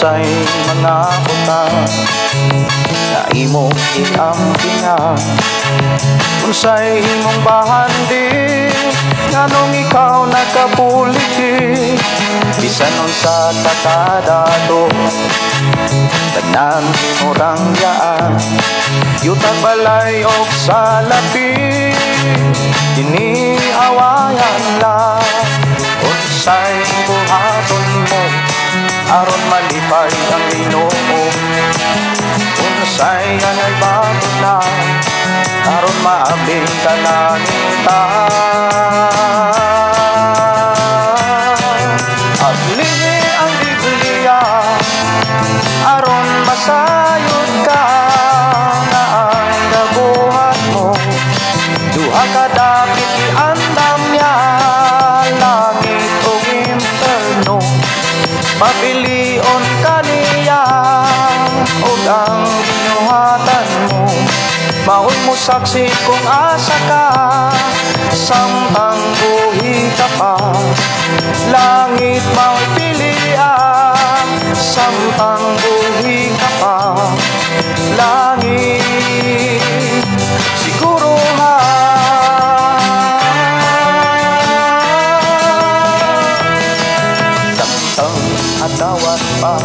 Unsay mga utang nga imong giampingan? Unsay imong bahandi nganong ikaw nakapuliki? Bisan unsa ka kadato, tanan imong yaan. Yutag balay og salapi, kini awayan lang. Unsay buhaton mo aron malipay ang Ginoo? Unsay angay baton na aron maabling kalangitan? Ablihi ang Biblia aron masayod ka nga ang gabuhat mo duha ka dapit iandam niya, langit ug imperno. Pabilion kaniya ug ang ginuhatan mo maoy mo saksi kung asa ka samtang buhi ka pa. Langit mao'y pilian samtang buhi ka pa. Langit siguro ha. Samtang atawan pa.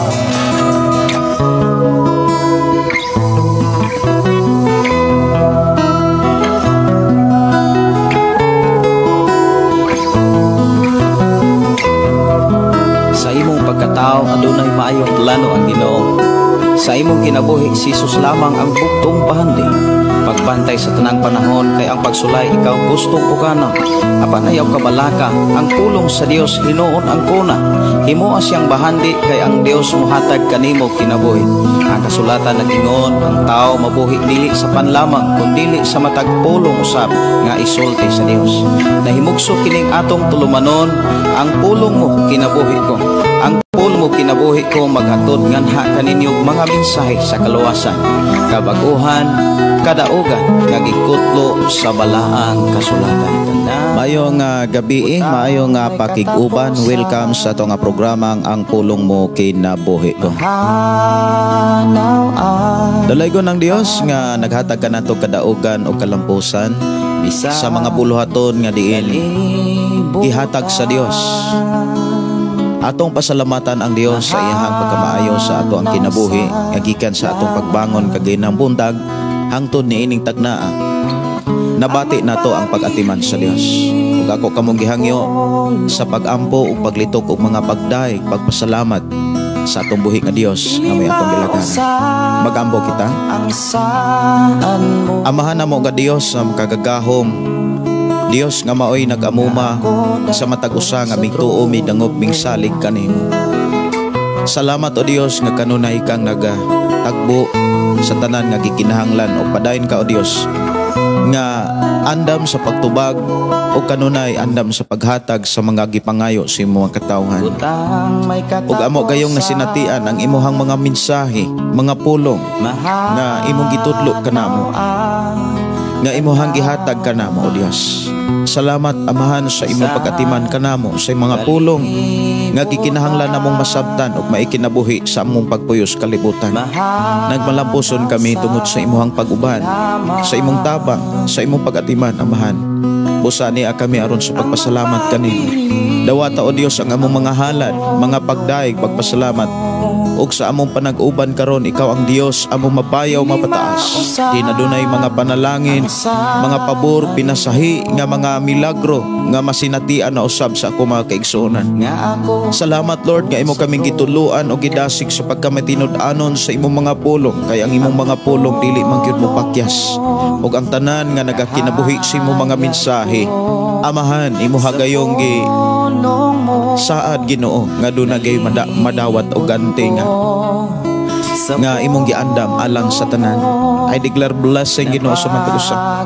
Sa imong pagkatao adunay maayong plano ang Ginoo. Sa imong kinabuhi si Jesus lamang ang bugtong bahandi. Pagbantay sa tanang panahon kay ang pagsulay ikaw gustong pukana. Apan ayaw kabalaka ang pulong sa Dios hinuon ang kuna. Himoa siyang bahandi kay ang Dios mohatag kanimo kinabuhi. Ang kasulatan nag-ingon ang tao mabuhi dili sa panlamang kundili sa matag pulong usab nga isulti sa Dios. Nahimugso kining atong tulumanon, ang pulong mo kinabuhi ko. Ang pulong mo kinabuhi ko maghatod nganha kaninyo mga mensahe sa kaluwasan, kabaguhan, kadaugan nga gikutlo sa balaang kasulatan. Maayong gabi, maayong pakig-uban. Welcome sa atong programang Ang Pulong Mo Kinabuhi Ko. Dalaygon ng Dios nga naghatag kanato kadaugan o kalampusan sa mga buluhaton nga diin ihatag sa Dios. Atong pasalamatan ang Dios sa iyang pagkamaayo sa ato ang kinabuhi nga gikan sa atong pagbangon kagainang buntag hangtod niining tagnaa. Nabati nato ang pag-atiman sa Dios. Ug ako kamong gihangyo sa pagampo ug paglitok og mga pagdaig, pagpasalamat sa atong buhi nga Dios nga may atong gilaganan. Magambo kita. Amahan namo nga Dios nga makagagahom, Dios nga maoy nag-amuma sa matag usa nga migtuo midangop mingsalig kanimo. Salamat o Dios nga kanunay kang nagatagbo sa tanan nga gikinahanglan o padayon ka o Dios nga andam sa pagtubag o kanunay andam sa paghatag sa mga gipangayo sa imong katawhan. Ug amo gayong nasinatian ang imuhang mga mensahe, mga pulong nga imong gitudlo kanamo, nga imuhang gihatag kanamo o Dios. Salamat Amahan sa imong pag-atiman kanamo sa mga pulong nga gikinahanglan namong masabtan ug maikinabuhi sa among pagpuyos kalibutan. Nagmalampuson kami tungod sa imuhang pag-uban, sa imong tabang, sa imong pag-atiman Amahan. Busa niya kami aron sa pagpasalamat kanimo. Dawata o Dios ang among mga halad, mga pagdaig, pagpasalamat. Ug sa among panag-uban karon, ikaw ang Dios, among mabayaw mapataas. Di na dunay mga panalangin, mga pabor, pinasahi nga mga milagro nga masinatian na usab sa ako mga kaigsuonan. Salamat Lord nga imo kaming gituluan o gidasig sa pagkamatinud-anon sa imong mga pulong, kay ang imong mga pulong dili man gyud mopakyas. Ug ang tanan nga nagakinabuhi sa imong mga mensahe, Amahan, imo hagayong gi saad Ginoo nga duna gay madawat og ganti nga imong giandam alang sa tanan. I declare blessing Ginoo sa matag usa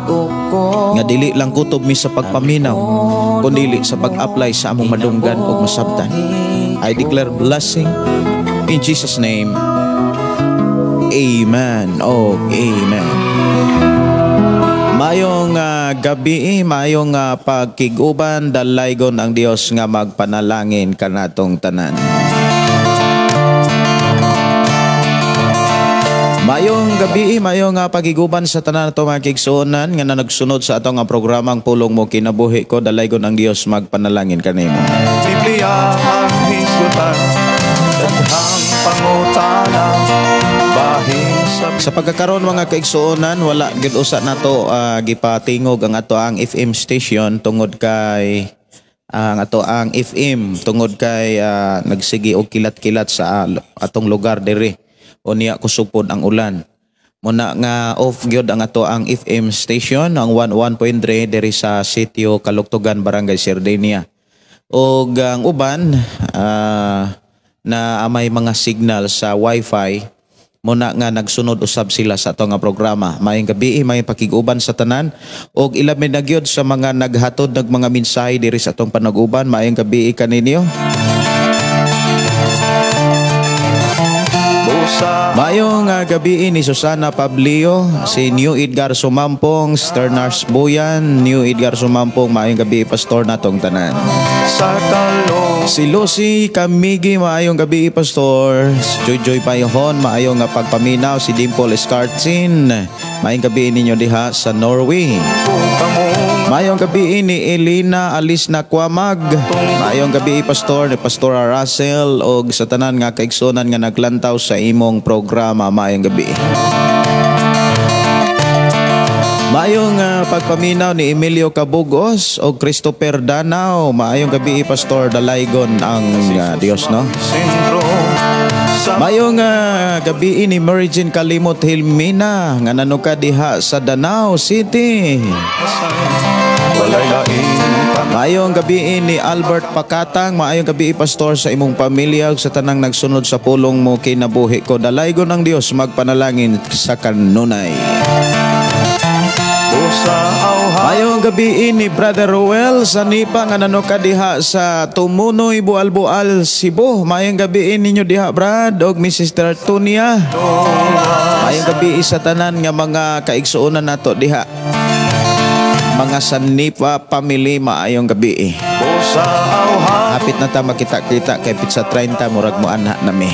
nga dili lang kutob mi sa pagpaminaw kundili sa pag-apply sa among madunggan ug masabtan. I declare blessing in Jesus name. Amen. Oh, amen. Maayong gabi, maayong pagkig-uban, dalaygon ang Dios nga magpanalangin kanatong tanan. Maayong gabi, maayong pagiguban sa tanan nato mga kaigsuonan nga nagsunod sa atong programang Pulong Mo Kinabuhi Ko. Dalaygon ang Dios magpanalangin kanimo. Biblia ang hisgutan, daghang pangutana, bahin sa pagkakaroon mga kaigsuonan, wala gid usa nato gipatingog ang ato ang FM station tungod kay ang ato ang FM tungod kay nagsige og kilat-kilat sa atong lugar diri. Unya kusog ang ulan. Muna nga off gyud ang ato ang FM station ang 11.3 diri sa sitio Kaluktugan, Barangay Sardenia. Og ang uban na may mga signal sa wifi, muna nga nagsunod usab sila sa ato nga programa. Maayong gabi, maayong pakig-uban sa tanan og ilabi na gyud sa mga naghatod ng mga mensahe diri sa atong panag-uban. Maayong gabi kaninyo. Maayong gabi ni Susana Pablio, si New Edgar Sumampong, Sternars Buyan, New Edgar Sumampong, maayong gabi pastor natong tanan. Si Lucy Kamigi, maayong gabi pastor. Si Joy Joy Payhon, maayong pagpaminaw. Si Dimple Escartin, maayong gabi ninyo diha sa Norway. Maayong gabi ni Elena Alice Nakwamag. Maayong gabi pastor ni Pastora Russell og sa tanan nga kaigsuonan nga naglantaw sa imong programa. Maayong gabi. Maayong pagpaminaw ni Emilio Cabugos og Christopher Danao. Maayong gabi pastor, dalaygon ang Dios, no? Maayong gabi ni Mary Jean Kalimot Hilmina nga nanuka diha sa Danao City. Maayong gabi ni Albert Pakatang. Maayong gabi pastor sa imong pamilya ug sa tanang nagsunod sa Pulong Mo Kinabuhi Ko. Dalaygon ang Dios magpanalangin sa kanunay. Maayong gabi ni Brother Ruel sa Nipa nga nanuka diha sa Tumunoy, Bual-Bual, Cebu. Maayong gabi ninyo diha brad og Mrs. Tertunia. Maayong gabi sa tanan nga mga kaigsuonan nato diha. Mga Sanipa family, maayong gabi. Hapit na ta makita-kita kay pizza 30 murag mo anha nami.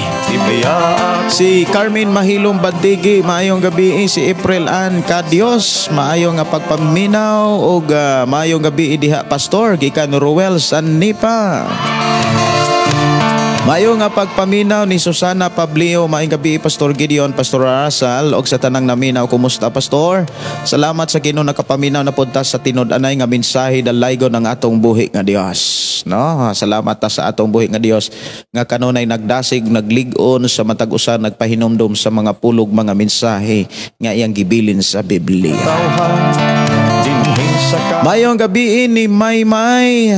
Si Carmen Mahilom Bandigi, maayong gabi. Si April Ann Cadios, maayong nga pagpaminaw og maayong gabi diha pastor gikan Ruel Sanipa. Maayong nga pagpaminaw ni Susana Pablio, maayong gabi Pastor Gideon, Pastor Arasal og sa tanang naminaw. Kumusta pastor? Salamat sa Ginoo nakapaminaw na punta sa tinud-anay nga mensahe dalaygon ang atong buhi nga Dios. No, salamat ta sa atong buhi nga Dios nga kanunay nagdasig, naglig-on sa matag usa, nagpahinumdom sa mga pulog mga mensahe nga iyang gibilin sa Biblia. Maayong gabi ni Maymay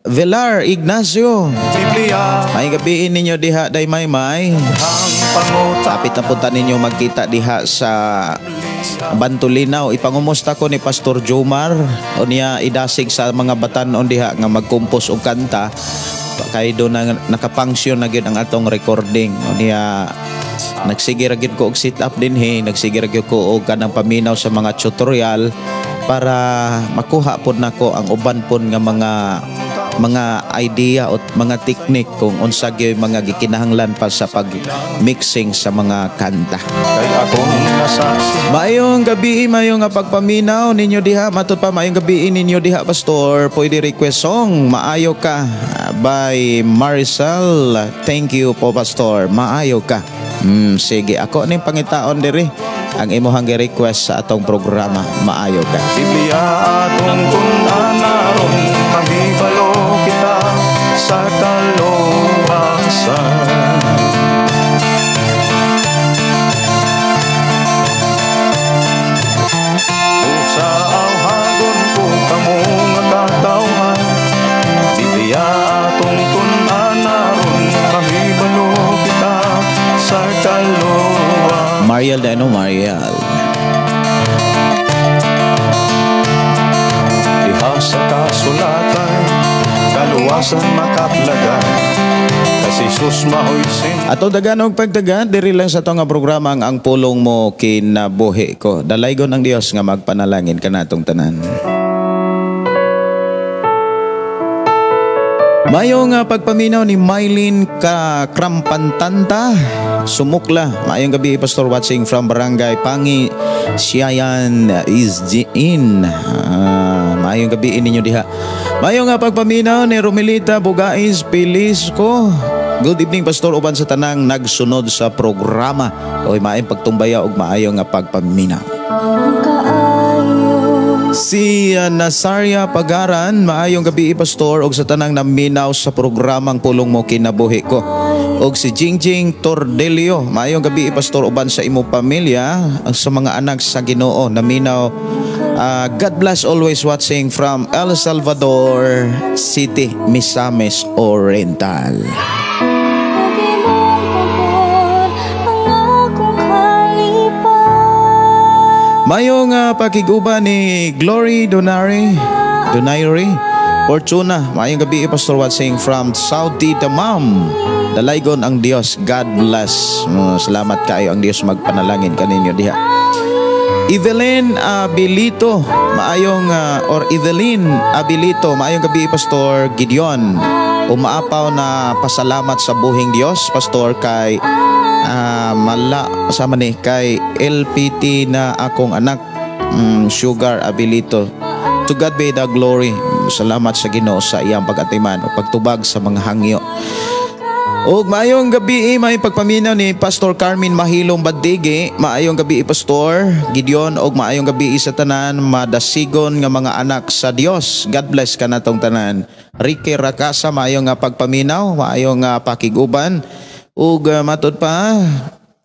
Villar Ignacio. Maayong gabi ninyo diha day Maymay. Kapit na punta ninyo magkita diha sa Bantulinaw. Ipangumusta ko ni Pastor Jomar o niya idasig sa mga batan-on diha nga magkumpos og kanta kay do na nakapangsyon na gyud ang atong recording. O niya nagsige ra gyud ko og sit up dinhi, nagsige ra gyud ko og kanang paminaw sa mga tutorial para makuha pod nako ang uban pod nga mga idea o mga teknik kung unsa gyud mga gikinahanglan pa sa pag-mixing sa mga kanta. Maayong gabi, maayong nga pagpaminaw ninyo diha. Matud pa maayong gabi ninyo diha pastor. Pwede request song Maayo Ka by Maricel. Thank you po pastor. Maayo Ka. Sige, ako ning pangitaon diri ang imuhang gi-request sa atong programa Maayo Ka. Biblia atong tun-an aron mahibalo kita sa kaluwasan. Usa awhagon ko kamo nga katawhan, Biblia atong tun-an aron mahibalo kita sa kaluwasan. Mariel Dano Mariel. Diha sa kasulatan, kaluwasan makaplagan, kasi Jesus maoy sin. Ato daganog pagdagan, diri lang sa atong nga programa ang Pulong Mo Kinabuhi Ko. Dalaygon ang Dios nga magpanalangin kanatong tanan. Mayong pagpaminaw ni Mylene Krampantanta Sumukla. Maayong gabi, Pastor, watching from Barangay Pangi Siayan is in. Maayong gabi ninyo diha. Maayong pagpaminaw ni Romilita Bugais Pilisco. Good evening, Pastor, uban sa tanang nagsunod sa programa. Oy, maayong pagtumbaya ug maayong pagpaminaw. Si Nasaria Pagaran, maayong gabi, Pastor, og sa tanang naminaw sa programang Pulong Mo Kinabuhi Ko. Og si Jingjing Tordelio, maayong gabi, Pastor, uban sa imong pamilya, sa mga anak sa Ginoo naminaw. God bless, always watching from El Salvador City, Misamis Oriental. Mayong pakiguba ni Glory Donaire Fortuna. Mayong gabi, Pastor, watching from Saudi Damam. Dalaygon ang Dios. God bless. Salamat kayo, ang Dios magpanalangin kaninyo diha. Evelyn Abilito, maayong or Evelyn Abilito, maayong gabi, Pastor Gideon. Umaapaw na pasalamat sa buhing Dios, Pastor, kay mala sama ni kay LPT na akong anak, Sugar Abilito. To God be the glory. Salamat sa Ginoo sa iyang pag-atiman o pagtubag sa mga hangyo. Og maayong gabi, may pagpaminaw ni Pastor Carmen Mahilong Badigi. Maayong gabi, Pastor Gideon, og maayong gabi sa tanan madasigon nga mga anak sa Dios. God bless kanatong tanan. Ricky Rakasa, maayong pagpaminaw, maayong pakiguban. Ug matud pa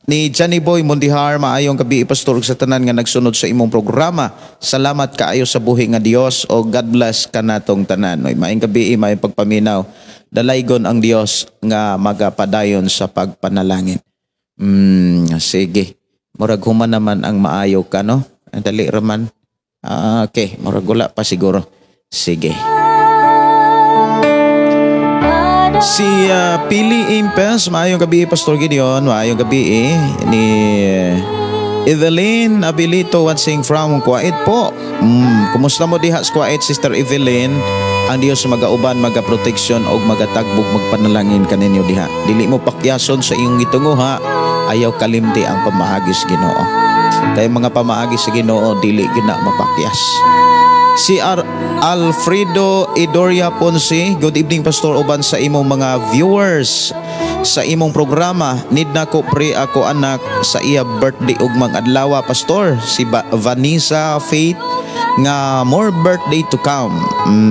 ni Johnny Boy Mundihar, maayong gabi, Pastor, sa tanan nga nagsunod sa imong programa. Salamat kaayo sa buhi nga Dios o God bless kanatong tanan. Oy, maayong gabi, maayong pagpaminaw. Dalaygon ang Dios nga magapadayon sa pagpanalangin. Sige. Murag human naman ang maayo ka, no? Dali raman. Okay, murag wala pa siguro. Sige. Si Pili Impes, maayong gabi, Pastor Gideon, maayong gabi ni Evelyn Abilito watching from Kuwait po. Kumusta mo diha sa Kuwait, Sister Evelyn? Ang Dios magauban, magaproteksyon og magatagbog, magpanalangin kaninyo diha. Dili mo pakyason sa iyong gitunguha, ayaw kalimti ang pamaagi sa Ginoo. Kay mga pamaagi sa Ginoo dili gina mapakyas. Si Alfredo Idoria Ponce, good evening, Pastor, uban sa imong mga viewers sa imong programa. Need na ko pre ako anak sa iya birthday ugmang adlaw, Pastor, si Vanessa Faith nga more birthday to come,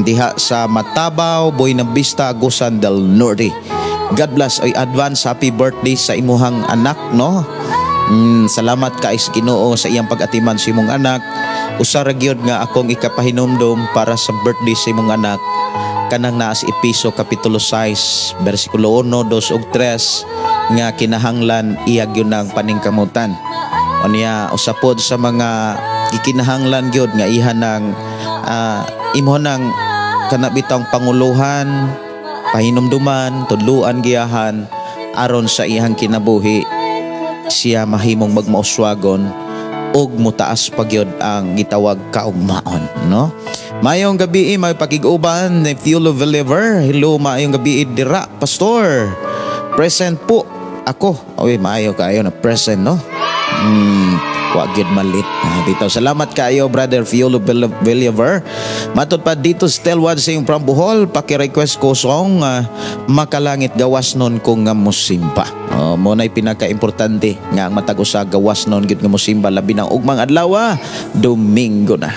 diha sa Matabaw, Buena Vista, Agusan del Norte. God bless. Ay, advance happy birthday sa imuhang anak, no? Salamat kay sa Ginoo sa iyang pag-atiman sa imong anak. Usa ra gyud nga akong ikapahinumdom para sa birthday sa imong anak, kanang naa sa Epeso kapitulo 6 bersikulo 1, 2 ug 3 nga kinahanglan iya gyud ang paningkamutan. Unya usa pod sa mga gikinahanglan gyud nga iha nang imo nang kana bitawng panguluhan, pahinumduman, tudluan giyahan aron sa iyang kinabuhi siya mahimong magmauswagon og mutaas pa gyud ang gitawag kaugmaon, no? Maayong gabi, may pakig-uban ni Fuel of Believer. Hello, maayong gabi dira, Pastor. Present po ako. Oy, maayo kayo na present, no? Wa gyud malit. Bitaw, salamat kayo, Brother Fiolo Believer. Matod pa dito Stel watching from Bohol, paki-request ko song Makalangit gawas nun kung nga musimba. Mo na'y pinaka-importante nga ang matag usa gawas nun gyud nga musimba, labi na ugmang adlaw, Domingo na.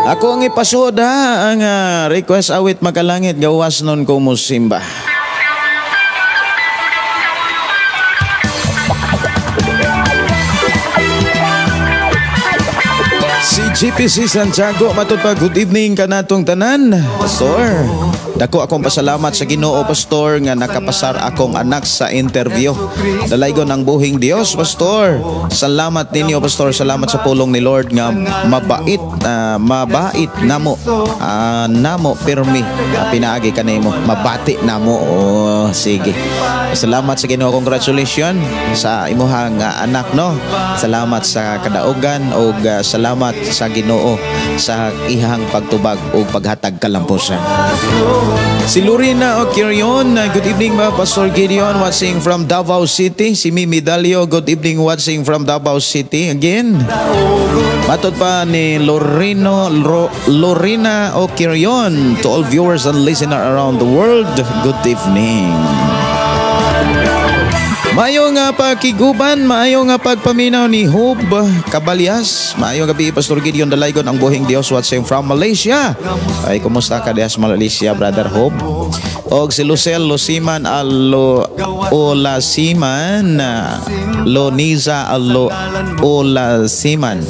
Ako ang ipasuod ha, ang request awit Makalangit gawas nun kung musimba. Si GPC Santiago, matod pa, good evening kanatong tanan, Pastor. Dako akong pasalamat sa Ginoo, Pastor, nga nakapasar akong anak sa interview. Dalaygon ang buhing Dios, Pastor. Salamat ninyo, Pastor. Salamat sa pulong ni Lord nga mabait, mabait namo. Namo pirmi pinaagi kanimo. Mabati namo. Oh, sige. Salamat sa Ginoo. Congratulations sa imuhang anak, no. Salamat sa kadaugan ug salamat sa Ginoo sa ihang pagtubag ug paghatag kalampusan. Si Lorena Ocurion, good evening ba, Pastor Gideon, watching from Davao City. Si Mimi Dalio, good evening, watching from Davao City again. Matod pa ni Lorena Ocurion, to all viewers and listeners around the world, good evening. Maayo nga pakiguban, maayo nga pagpaminaw ni Hope Caballas. Maayo gabi, Pastor Gideon, dalaygon ang buhing Dios, watching from Malaysia. Ay, kumusta ka diha sa Malaysia, Brother Hope? Og si Lucel Lusiman Alo Olasiman, Loniza Alo Olasiman.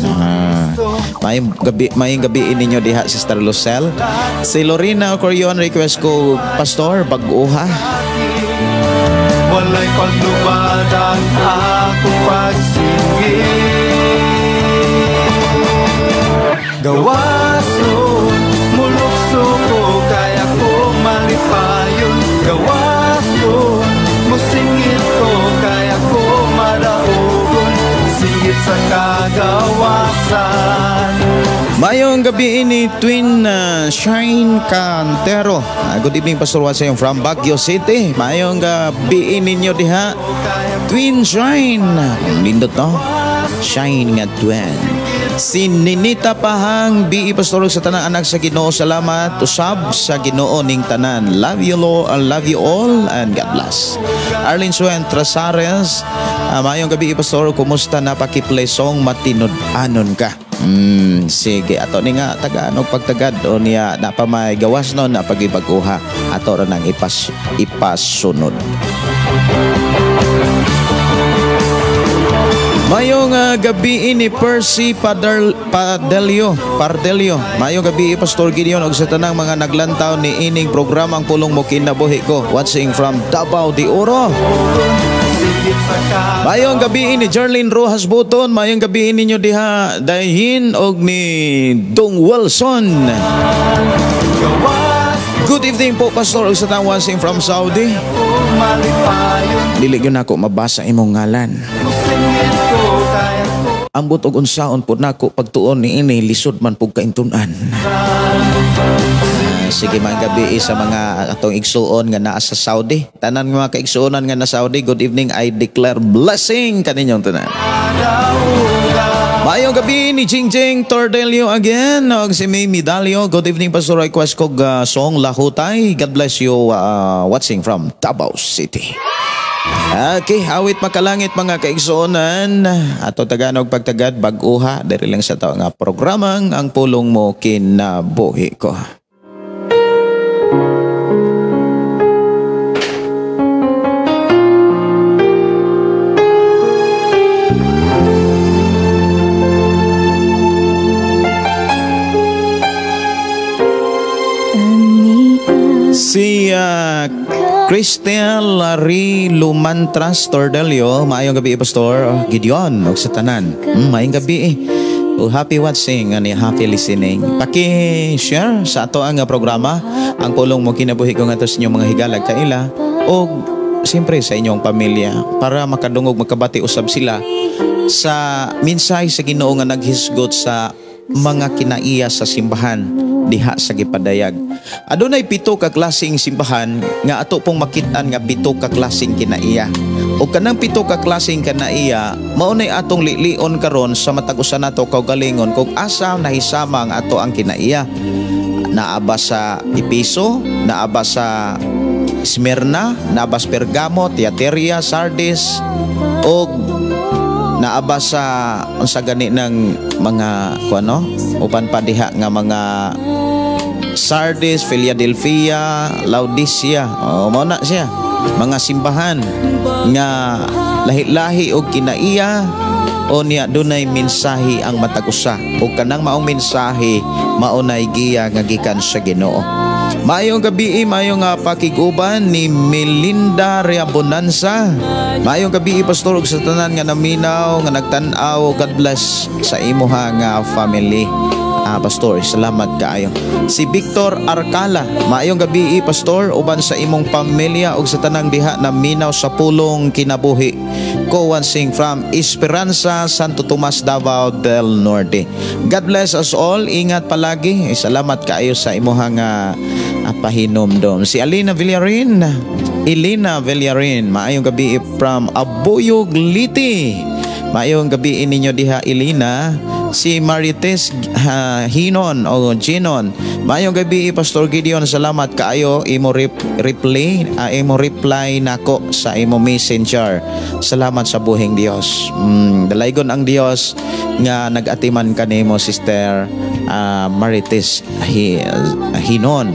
Maayong gabi ninyo diha, Sister Lucel. Si Lorena Corion, request ko, Pastor, bag-uha. Walay paglubad ang akong pagsingit. Gawason, mulukso ko, kaya ko malipayon. Gawason, musingit ko, kaya ko madaogon. Singit sa kagawasan. Mayong gabi ni Twin Shine Cantero. Good evening, Pastor Watson from Baguio City. Mayong gabi ninyo diha. Twin Shine. Lindot, no? Shine nga twin. Si Ninita Pahang, BE Pastor sa tanang anak sa Ginoo, salamat usab sa Ginoo ning tanan. Love you, Lord, love you all and God bless. Arlene Suen Trasares, mayong gabi, Pastor, kumusta na, paki-play song Matinud-anon Ka. Sige, ato ni nga tagaan og pagtagad o niya na pa may gawas no na pagibag-uha ato ra nang ipasunod. Mayong gabi ni Percy Pardelio. Mayong gabi, Pastor Gideon, og sa tanang mga naglantaw ni ining programang Pulong Mo Kinabuhi Ko, watching from Davao de Oro. Mayong gabi ni Jerlyn Rojas Buton, mayong gabi ninyo diha Dahin og ni Dong Wilson. Good evening po, Pastor, og sa tanang watching from Saudi. Dili gyud nako mabasa imong ngalan. Ambot og unsaon pod nako pagtuon ni ini, lisod man pug kaintun-an. Sige, mga gabi sa mga atong igsuon nga naa sa Saudi. Tanan nga mga kaigsuonan nga na Saudi, good evening. I declare blessing kaninyong tanan. Maayong gabi ni Jingjing Tordelio again og si May Medalio. Good evening, Pastor, request kog song Lahutay. God bless you, watching from Davao City. Okay, awit makalangit mga kaigsuonan. Ato taganog pagtagad bag-uha diri lang sa tawo nga programang Ang Pulong Mo Kinabuhi Ko. Si Cristel Larry Lumantras Tordelio, maayong gabi, Pastor Gideon og sa tanan. Maayong gabi. Oh, happy watching and happy listening. Paki-share sa ato ang programa Ang Pulong Mo Kinabuhi Ko ngadto sa inyong mga higalag kaila og siyempre sa inyong pamilya para makadungog, makabati usab sila sa mensahe sa Ginoo nga naghisgot sa mga kinaiya sa simbahan diha sa gipadayag. Adunay 7 ka klaseng simbahan nga ato pong makit-an nga 7 ka klaseng kinaiya. O kanang 7 ka klaseng kinaiya mao nay atong lilion karon sa matag usa nato kaugalingon kung asa nahisama ang ato ang kinaiya. Naa ba sa Epeso, naa ba sa Smyrna, naa ba sa Pergamo, Thyatira, Sardis, o naa ba sa unsa gani ng mga kuano upan pa diha nga mga Sardis, Philadelphia, Laodicea. O mao na siya mga simbahan nga lahi-lahi og kinaiya o niya dunay mensahe ang matag usa, o kanang maong mensahe mao nay giya nga gikan sa Ginoo. Maayong gabi, maayong pakiguban ni Melinda Reabonanza. Maayong gabi, Pastor, ug sa tanan nga naminaw, nga nagtan-aw. God bless sa imuha nga family. Ah, Pastor, salamat kaayo. Si Victor Arcala, maayong gabi, Pastor, uban sa imong pamilya ug sa tanang diha na minaw sa Pulong Kinabuhi. Ko sing from Esperanza, Santo Tomas, Davao del Norte. God bless us all. Ingat palagi. Eh, salamat kaayo sa imuhang pahinomdom. Si Alina Villarin, Elena Villarin, maayong gabi from Abuyog, Leyte. Maayong gabi ninyo diha, Elena. Si Marites Hinon o Ginon. Maayong gabi, Pastor Gideon, salamat kaayo imo reply, imo reply nako sa imo Messenger. Salamat sa buhing Dios. Dalaygon ang Dios nga nag-atiman kanimo, Sister Marites Hinon.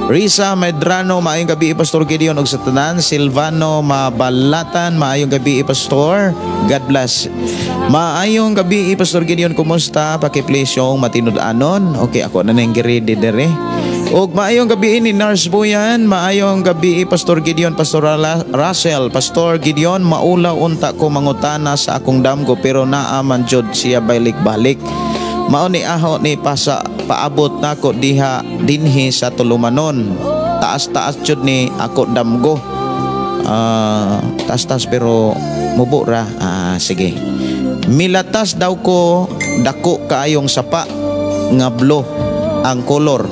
Risa Medrano, maayong gabi, Pastor Gideon ug sa tanan. Silvano Mabalatan, maayong gabi, Pastor. God bless. Maayong gabi, Pastor Gideon, kumusta? Paki-please yung matinud-anon. Okay, ako na nang ready dere. Ug maayong gabi ni Nurse Buyan, maayong gabi, Pastor Gideon, Pastor Russell, Pastor Gideon, maulaw unta ko mangutana sa akong damgo pero naa man jud siya balik-balik. Mao ni aho ni pasa paabot nako diha dinhi sa tulumanon. Taas-taas jud ni ako damgo. Ah, taas-taas pero mubo ra. Ah, sige. Milatas daw ko dako kaayong sapa nga blue ang kolor.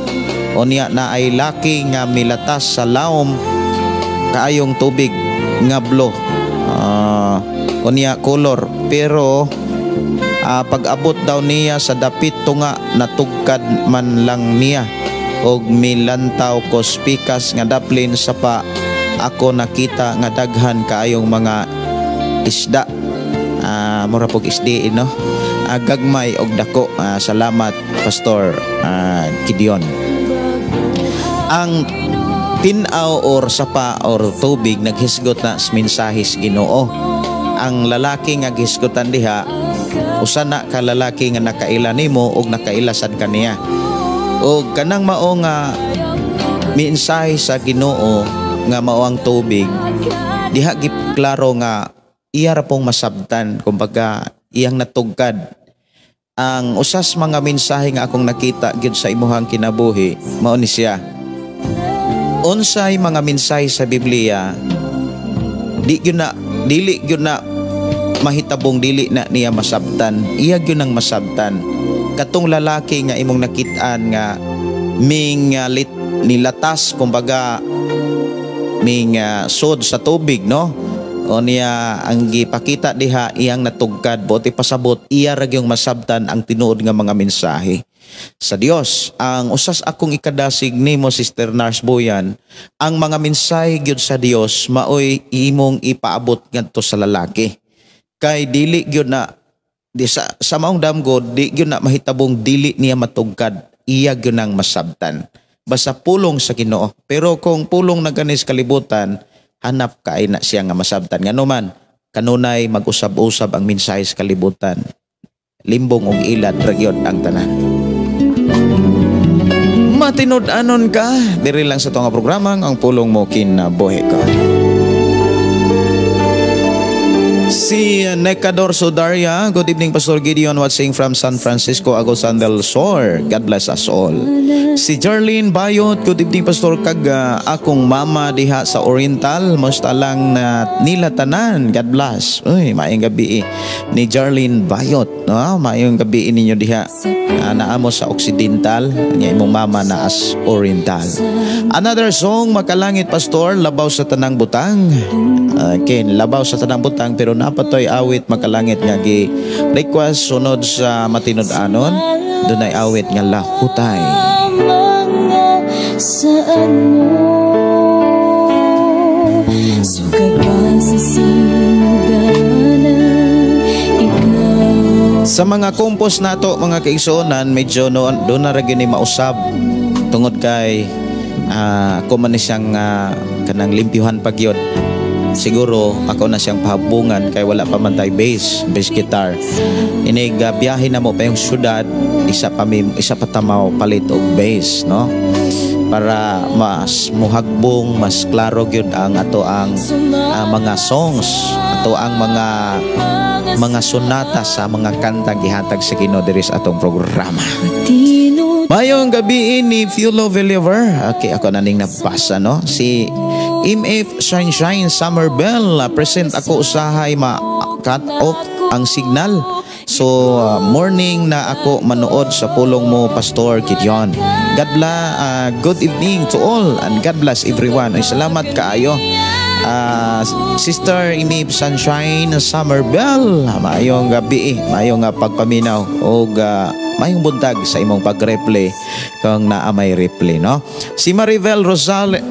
Unya na ay laki nga milatas sa laom kaayong tubig nga blue. Ah, unya kolor pero pag-abot daw niya sa dapit tunga, natugkad man lang niya og milantaw ko spikas nga daplin sapa. Ako nakita nga daghan kaayong mga isda, mura pog isdi, no, gagmay og dako. Salamat, Pastor Gideon. Ang tinaw or sapa or tubig naghisgot na sa mensahis Ginoo. Ang lalaki nga gisgotan diha, usa na ka lalaki nga nakaila nimo ug nakaila sad kaniya. Og kanang mao nga mensahe sa Ginoo nga mao ang tubig diha, giklaro nga iya ra pong masabtan, kumbaga iyang natugkad. Ang usas mga mensahe nga akong nakita gyud sa imuhang kinabuhi mao ni siya: unsay mga mensahe sa Biblia, di gyud na, dili gyud na mahitabong dili na niya masabtan. Iya gyud nang masabtan. Katong lalaki nga imong nakit-an nga ming nilatas, kumbaga ming sod sa tubig, no, o niya ang gipakita diha iyang natugkad, buot ipasabot iya ra gyung masabtan ang tinuod nga mga mensahe sa Dios. Ang usas akong ikadasig nimo, Sister Nurse Boyan, ang mga mensahe gyud sa Dios maoy imong ipaabot ngadto sa lalaki. Kay dili gyud na di sa maong damgo, di gyud na mahitabong dili niya matugkad. Iya gyud nang masabtan. Basta pulong sa Ginoo. Pero kung pulong na ganis kalibutan, hanap kay na siya nga masabtan. Ngano man, kanunay mag-usab-usab ang mensahe sa kalibutan. Limbong og ilad ra gyud ang tanan. Matinud-anon ka, diri lang sa tunga programa Ang Pulong Mo Kinabuhi Ko. Si Necador Sudaria, good evening, Pastor Gideon, watching from San Francisco, Agusan del Sur. God bless us all. Si Jarlene Bayot, good evening, Pastor, kag akong mama diha sa Oriental, musta lang na nila tanan. God bless. Uy, maayong gabi ni Jarlene Bayot, no? Maayong gabi ninyo diha. Naamo sa Occidental, nya imong mama na as Oriental. Another song, Makalangit, Pastor, labaw sa tanang butang. Ken, labaw sa tanang butang, pero napatoy awit Makalangit nga gi request sunod sa matinud-anon. Dunay awit nga Lahutay. Mga sa ano Sugad pa sa sinugdanan ikaw. Sa mga compose nato, mga kaigsuonan, medyo no, doon na ra gyud ni mausab tungod kay ako man ni siyang kanang limpyuhan pa gyud. Siguro ako na siyang pahabungan kay wala pa man tay bass guitar. Inig biyahe na mo pa yung syudad, isa pa tamaw palit og bass, no? para mas muhagbong, mas klaro gyud ang ato ang mga songs, ato ang mga sonata sa mga kantang gihatag sa Ginoo diri sa atong programa. Mayong gabi ni Fulo Believer. Okay, ako na ning nabasa, no? Si MF Sunshine Summer Bell, present ako usahay ma-cut off ang signal. So, morning na ako manood sa pulong mo, Pastor Gideon. God bless, good evening to all and God bless everyone. Ay, salamat kaayo. Sister Imib Sunshine Summer Bell, maayong gabi, maayong pagpaminaw og maayong buntag sa imong pag-replay kung naa may replay, no? Si Marivel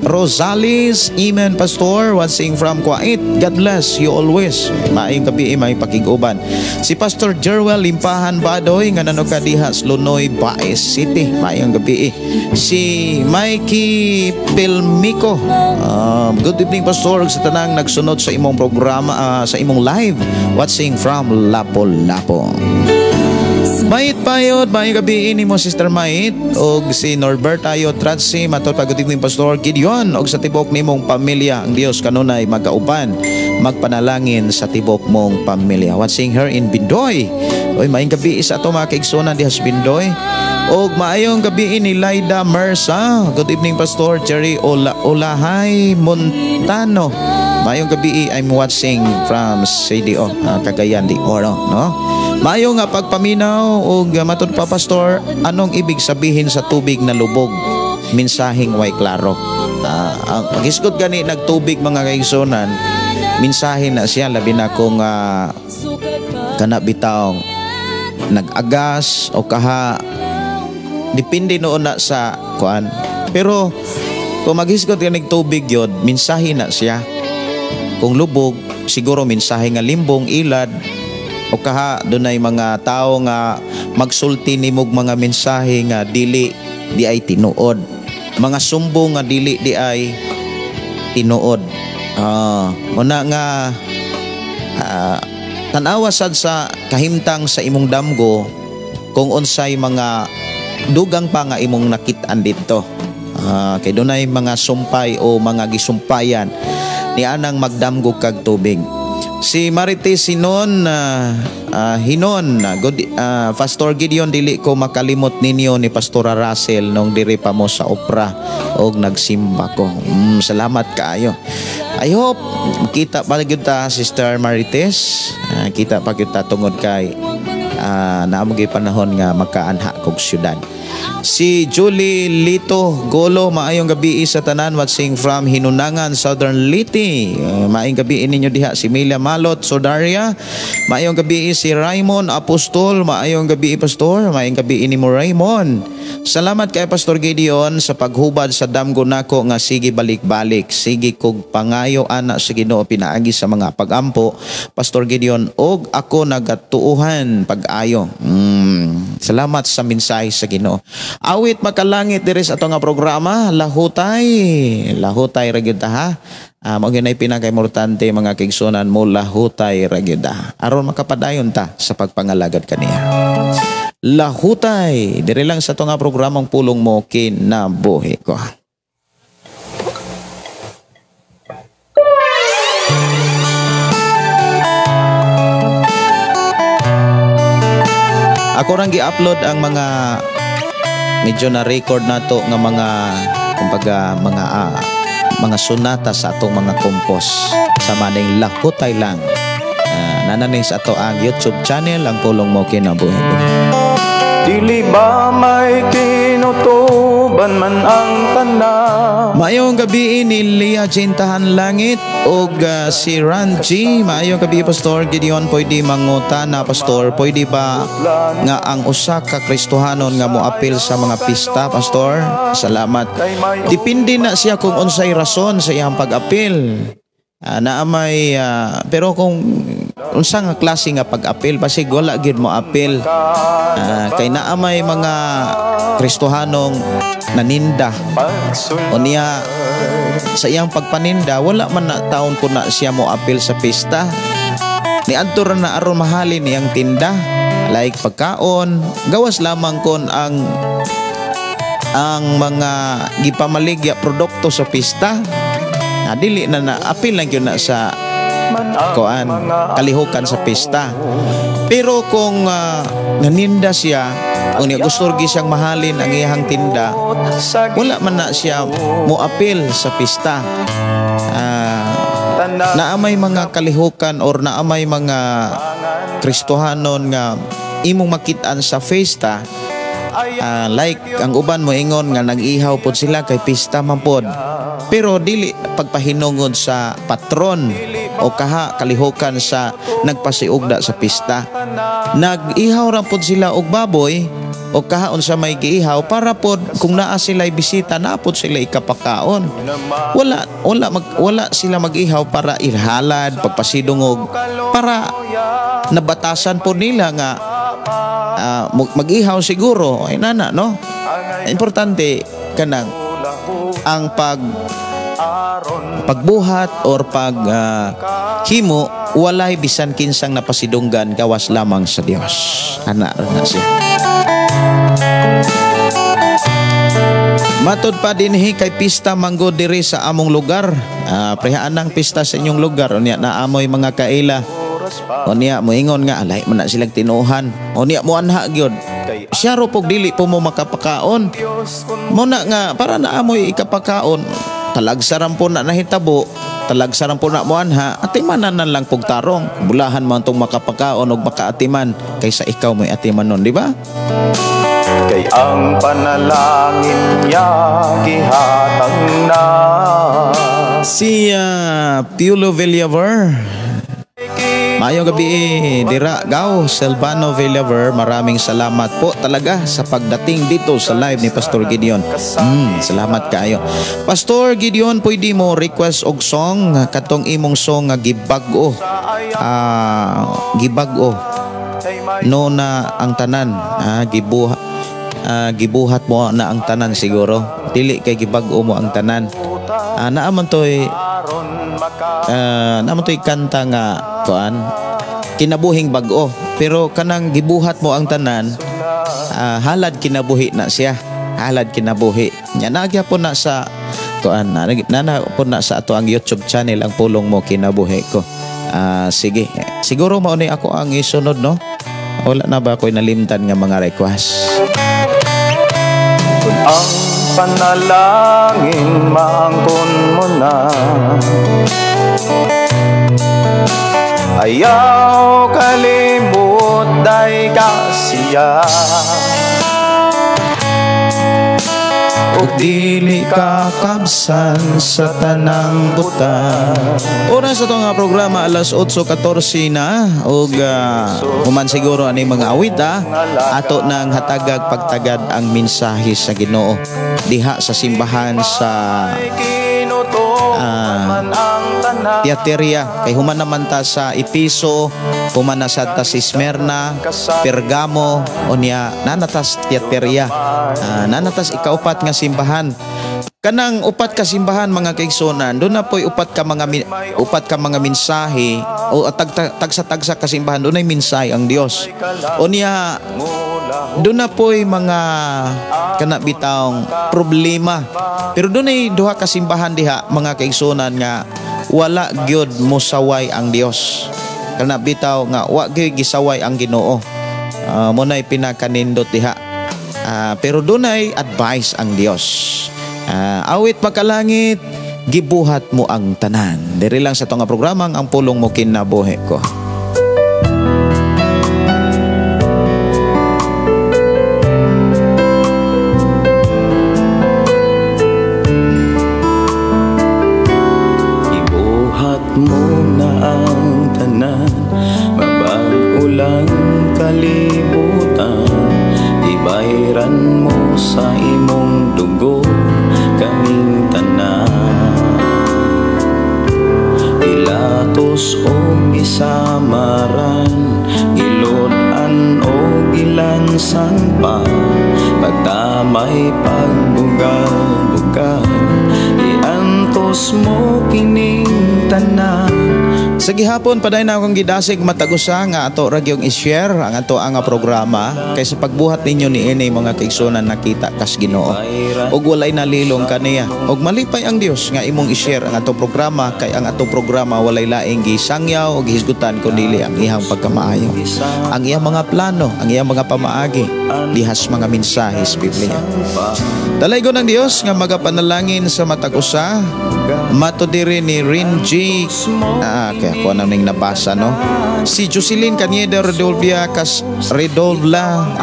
Rosales, amen Pastor, watching from Kuwait. God bless you always. Maayong gabi, maayong pakig-uban. Si Pastor Jerwell Limpahan Badoy nga nano ka diha sa Lunoy, Baez City. Maayong gabi. Si Mikey Pilmico, good evening Pastor, sa tanang nagsunod sa imong programa, sa imong live, watching from Lapu-Lapu. Mait Payod, maayong gabi ini mo Sister Mait og si Norbert Ayo Tratsi, matod pa good evening Pastor Gideon og sa tibok nimong pamilya. Ang Dios kanunay magauban, magpanalangin sa tibok mong pamilya. Watching her in Bindoy. Oy, maayong gabi sa ato mga kaigsuonan diha sa Bindoy. Og maayong gabi ni Laida Mersa. Good evening Pastor Jerry Olahay Montano. Maayong gabi, I'm watching from CDO, Cagayan de Oro, no? Maayong nga pagpaminaw og matud pa Pastor, anong ibig sabihin sa tubig na lubog? Mensaheng way klaro. Ang paghisgot gani nagtubig mga kaigsunan, mensahe na siya labi na kung kana bitawng nag-agas o kaha, depende noon na sa kuan. Pero kung maghisgot ganig tubig yod, mensahe na siya. Kung lubog, siguro mensahe nga limbong, ilad, o kaha dunay mga tao nga magsulti nimog mga mensahe nga dili di ay tinuod, mga sumbong nga dili di ay tinuod. Muna nga tan-awa sad sa kahimtang sa imong damgo kung unsay mga dugang pa nga imong nakit-an didto. Kay dunay mga sumpay o mga gisumpayan ni anang magdamgo kag tubig. Si Marites Sinon Hinon, good, Pastor Gideon, dili ko makalimot ninyo ni Pastora Russell nung diri pa mo sa opera og nagsimba ko. Salamat kaayo. I hope makita pa gyud ta, Sister Marites. Kita pa gyud ta tungod kay naa mo gyud panahon nga makaanha kog syudad. Si Julie Lito Golo, maayong gabi sa tanan, watching from Hinunangan, Southern Leyte. Maayong gabi ninyo diha. Si Mila Malot Sodaria, maayong gabi. Si Raymond Apostol, maayong gabi Pastor, maayong gabi nimo Raymond. Salamat kay Pastor Gideon sa paghubad sa damgo nako nga sige balik-balik, sige kog pangayo ana sa Ginoo pinaagi sa mga pagampo Pastor Gideon, og ako nagatuohan pag-ayo. Salamat sa mensahe sa Ginoo. Awit makalangit diri sa ato nga programa, lahutay. Lahutay ra gyud ta, ha. Mao gyud nay pinakaimportante mga kaigsuonan mo, lahutay ra gyud ta. Aron makapadayon ta sa pagpangalagad kaniya. Lahutay diri lang sa ato nga programang Pulong Mo Kinabuhi Ko. Ako rang gi-upload ang mga medyo na record nato nga mga kumbaga mga mga sonata sa atong mga compose sa maning lahutay lang. Nananing sa ato ang YouTube channel ang Pulong Mo Kinabuhi Ko. Dili ba may kinutuban man ang tanan? Maayong gabi ni Lia Jintahan Langit og si Ranji. Maayong gabi Pastor Gideon, pwede mangutana Pastor, pwede ba nga ang usa ka Kristohanon nga moapil sa mga pista Pastor? Salamat. Depende na siya kung unsay rason sa iyang pag-apil. Naa may pero kung unsa nga klase nga pag-apil, basig wala gyud mo apil. Kay naa may mga Kristohanong naninda o niya sa iyang pagpaninda wala man na taon ko na siya mo apil sa pista. Niadto ra na aron mahalin iyang tinda, like pagkaon, gawas lamang kon ang ang mga gipamaligya produkto sa pista. Dili na na apil lang gyud na sa kuan kalihukan sa pista. Pero kung naninda siya, unya gusto gyud siyang mahalin ang iyang tinda, wala man na siya moapil sa pista. Naa may mga kalihukan or naa may mga Kristohanon nga imong makit-an sa festa. Like ang uban mo ingon nga nag-ihaw pod sila kay pista man pod, pero dili pagpahinungod sa patron o kaha kalihukan sa nagpasiugda sa pista. Nag-ihaw ra pod sila og baboy o kaha unsa may giihaw para pod kung naa sila bisita, naa pod sila ikapakaon. Wala sila mag-ihaw para ilhalad pagpasidungog, para nabatasan po nila nga mag-ihaw siguro ay nana, no? Importante kanang ang pagbuhat or pag himo, walay bisan kinsang napasidunggan gawas lamang sa Dios. Ana ra na siya. Matod pa dinhi kay pista manggo diri sa among lugar. Prehaan ang pista sa inyong lugar unya naamoy mga kaila. Unya moingon nga alay man na silang tinuhan. Unya mo anha gyud. Siya ro pog dili po mo makapakaon. Mo na nga para naamoy ikapakaon, talagsaran po na nahitabo, talagsaran po na mo anha, atimanan na lang pog tarong. Bulahan mo antong makapakaon og makaatiman kaysa ikaw mo'y atiman nun, di ba? Kay ang panalangin niya gihatag na. Si Piolo Villaver. Maayong gabi, dira gaw Silvano Villaver, maraming salamat po talaga sa pagdating dito sa live ni Pastor Gideon. Salamat kaayo. Pastor Gideon, pwede mo request og song katong imong song nga gibag-o. Gibag-o. No na ang tanan, gibuhat mo na ang tanan siguro. Dili kay gibag-o mo ang tanan. Naa man toy kanta nga kuan kinabuhing bag-o, pero kanang gibuhat mo ang tanan, halad kinabuhi na siya, halad kinabuhi nya. Nagya po na sa kuan, nana po na sa ato ang YouTube channel ang pulong mo kinabuhi ko. Sige, siguro mao ni ako ang isunod, no? Wala na ba ako'y nalimtan nga mga request? Kung ang panalangin maangkon mo na, ayaw kalimut day kasiya. Ug dili ka kabsan sa tanang buta. Oras sa itong programa alas 8:14 na. Ug human siguro ani mga awit, ato nang hatagag pagtagad ang mensahe sa Ginoo diha sa simbahan sa Tiateria. Kay human naman ta sa Episo, human na sa ta sa Smyrna, Pergamo, unya nanatas Tiateria. Nanatas ikaupat nga simbahan. Kanang upat ka simbahan mga kaigsunan, doon na po'y upat ka mga mensahe o tagsa-tagsa ka simbahan, doon ay mensahe ang Dios. Unya doon na po'y mga kanabitang problema. Pero doon ay duha ka simbahan diha mga kaigsunan nga wala gyud mosaway ang Dios. Kana bitaw nga wa gyud gisaway ang Ginoo. Mo na'y pinakanindot diha. Pero doon ay advice ang Dios. Awit makalangit, gibuhat mo ang tanan. Diri lang sa itong programang ang pulong mo kinabuhi ko. Gibuhat mo na ang tanan, mabag-o lang kalibutan. Ibayran mo sa imong dugo kaming tanan. Pilatos o gisamaran, gilod-an o gilansan pa, pagtamay pagbugal-bugal, iantos mo kining tanan. Sa gihapon paday na akong gidasig matag usa nga ato ra gyung i-share ang ato ang programa kay sa pagbuhat ninyo niini, mga kaigsunan, nakita kas Ginoo ug walay nalilong kaniya ug malipay ang Dios nga imong i-share ang ato programa, kay ang ato programa walay laing gisangyaw o gihisgutan kundi ang iyang pagkamaayo, ang iyang mga plano, ang iyang mga pamaagi dihas mga mensahe sa Biblia. Dalaygon ng Dios nga magapanalangin sa matag usa. Mato diri ni Rin G. Kaya ako na ning nabasa, no. Si Jocelyn Cañeda Redolvia Cas Redolvla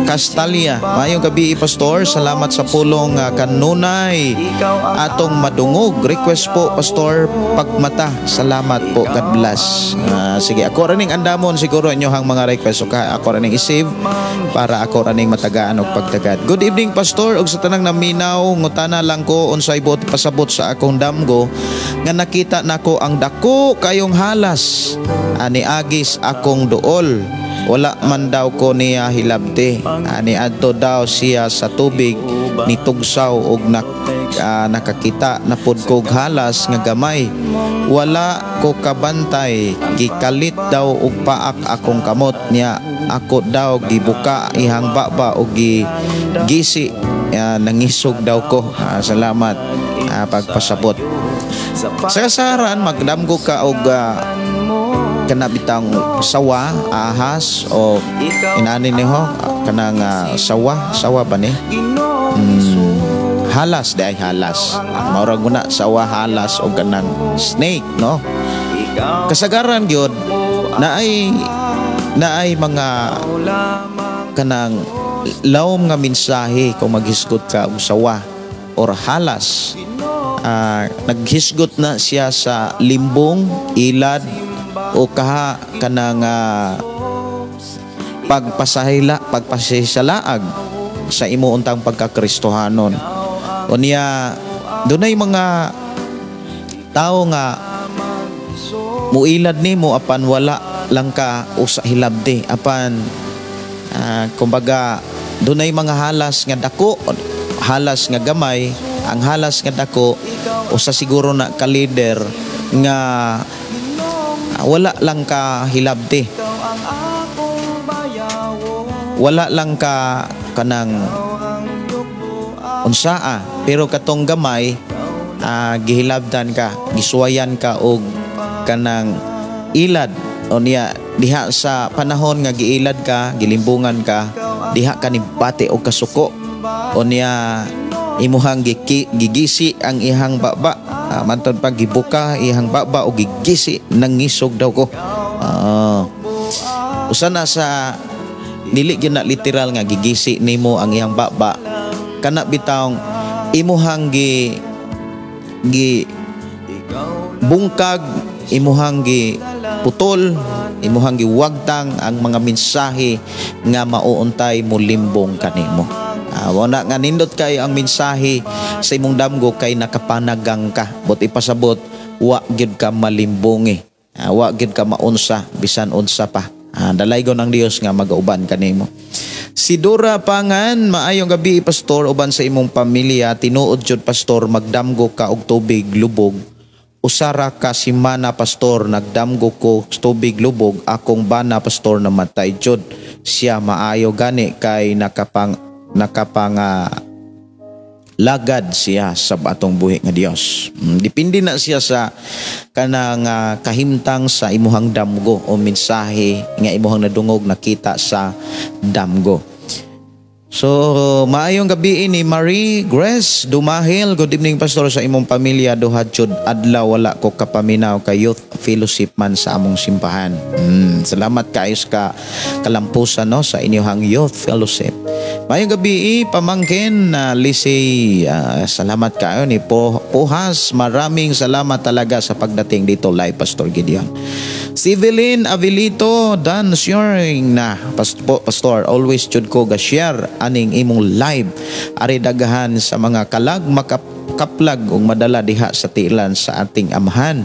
Castalia. Maayong gabi, Pastor. Salamat sa pulong kanunay atong madungog. Request po, Pastor, "Pagmata." Salamat po. God bless. Sige, ako ra ning andamon siguro inyohang mga request. So, ako ra ning i-save para ako ra ning matagaan og pagtagad. Good evening, Pastor, ug sa tanang naminaw, ngutana lang ko unsay buot pasabot sa akong damgo nga nakita nako ang dako kayong halas ani agis akong duol. Wala man daw ko niya hilabti. Ani adto daw siya sa tubig, nitugsaw og nakakita na pud kog halas nga gamay. Wala ko kabantay, gikalit daw og paak akong kamot niya. Ako daw gibuka ihang baba og gigisi, nangisog daw ko. Salamat pagpasabot. Sa kasaran, magdamgo ka og kana bitang sawa, ahas o inani ni ho kanang sawa, sawa ba ni? Halas di ay, halas. Maurag mo na sawa, halas o kanang snake, no? Kasagaran gyud naay mga kanang lawom nga mensahe kung maghisgot ka og sawa or halas. Naghisgot na siya sa limbong, ilad o kaha kanang pagpasahila, pagpasisalaag sa imo untang pagkakristohanon. Unya dunay mga tao nga muilad nimo apan wala lang ka usa hilabdi, apan kumbaga dunay mga halas nga dako, halas nga gamay. Ang halas nga dako, usa siguro na ka leader nga wala lang ka hilabti, wala lang ka kanang unsaa, pero katong gamay, gihilabdan ka, gisuwayan ka og kanang ilad. Unya diha sa panahon nga giilad ka, gilimbungan ka, diha ka nibati og kasuko. Unya imuhang gigisi ang ihang baba, mantod pa gibuka ihang baba o gigisi, nangisog daw ko. Usa na sa dili gyud na literal nga gigisi nimo ang iyang baba, kana bitawng imuhang gi gi bungkag, imuhang gi putol, imuhang giwagtang ang mga mensahe nga mauuntay mo limbong kanimo. Wala nga nindot kay ang mensahe sa imong damgo kay nakapanagang ka. But ipasabot, wa gyud ka malimbongi. Wa gyud ka maunsa bisan unsa pa. Dalaygon ang Dios nga magauban kanimo. Si Dora Pangan, maayong gabi, Pastor, uban sa imong pamilya. Tinuod jud, Pastor, magdamgo ka og tubig lubog. Usara ka simana, Pastor, nagdamgo ko tubig lubog, akong bana, Pastor, namatay jud. Siya maayo gani kay nakapang lagad siya sa atong buhi nga Dios. Depende na siya sa kanang kahimtang sa imuhang damgo o mensahe nga imuhang nadungog, nakita sa damgo. So, maayong gabi ni Marie Grace Dumahil. Good evening, Pastor, sa imong pamilya. Duha jud adlaw wala ko kapaminaw kay youth fellowship man sa among simbahan. Salamat kaayo sa kalampusan, no, sa inyong youth fellowship. Maayong gabi, pamangkin na Lisi, salamat kayo ni Pohas. Maraming salamat talaga sa pagdating dito live, Pastor Gideon. Si Evelyn Avilito, done sharing na. Pastor, always jud ko ga-share aning imong live. Ari dagahan sa mga kalag makaplag ug madala diha sa tilan sa ating amahan,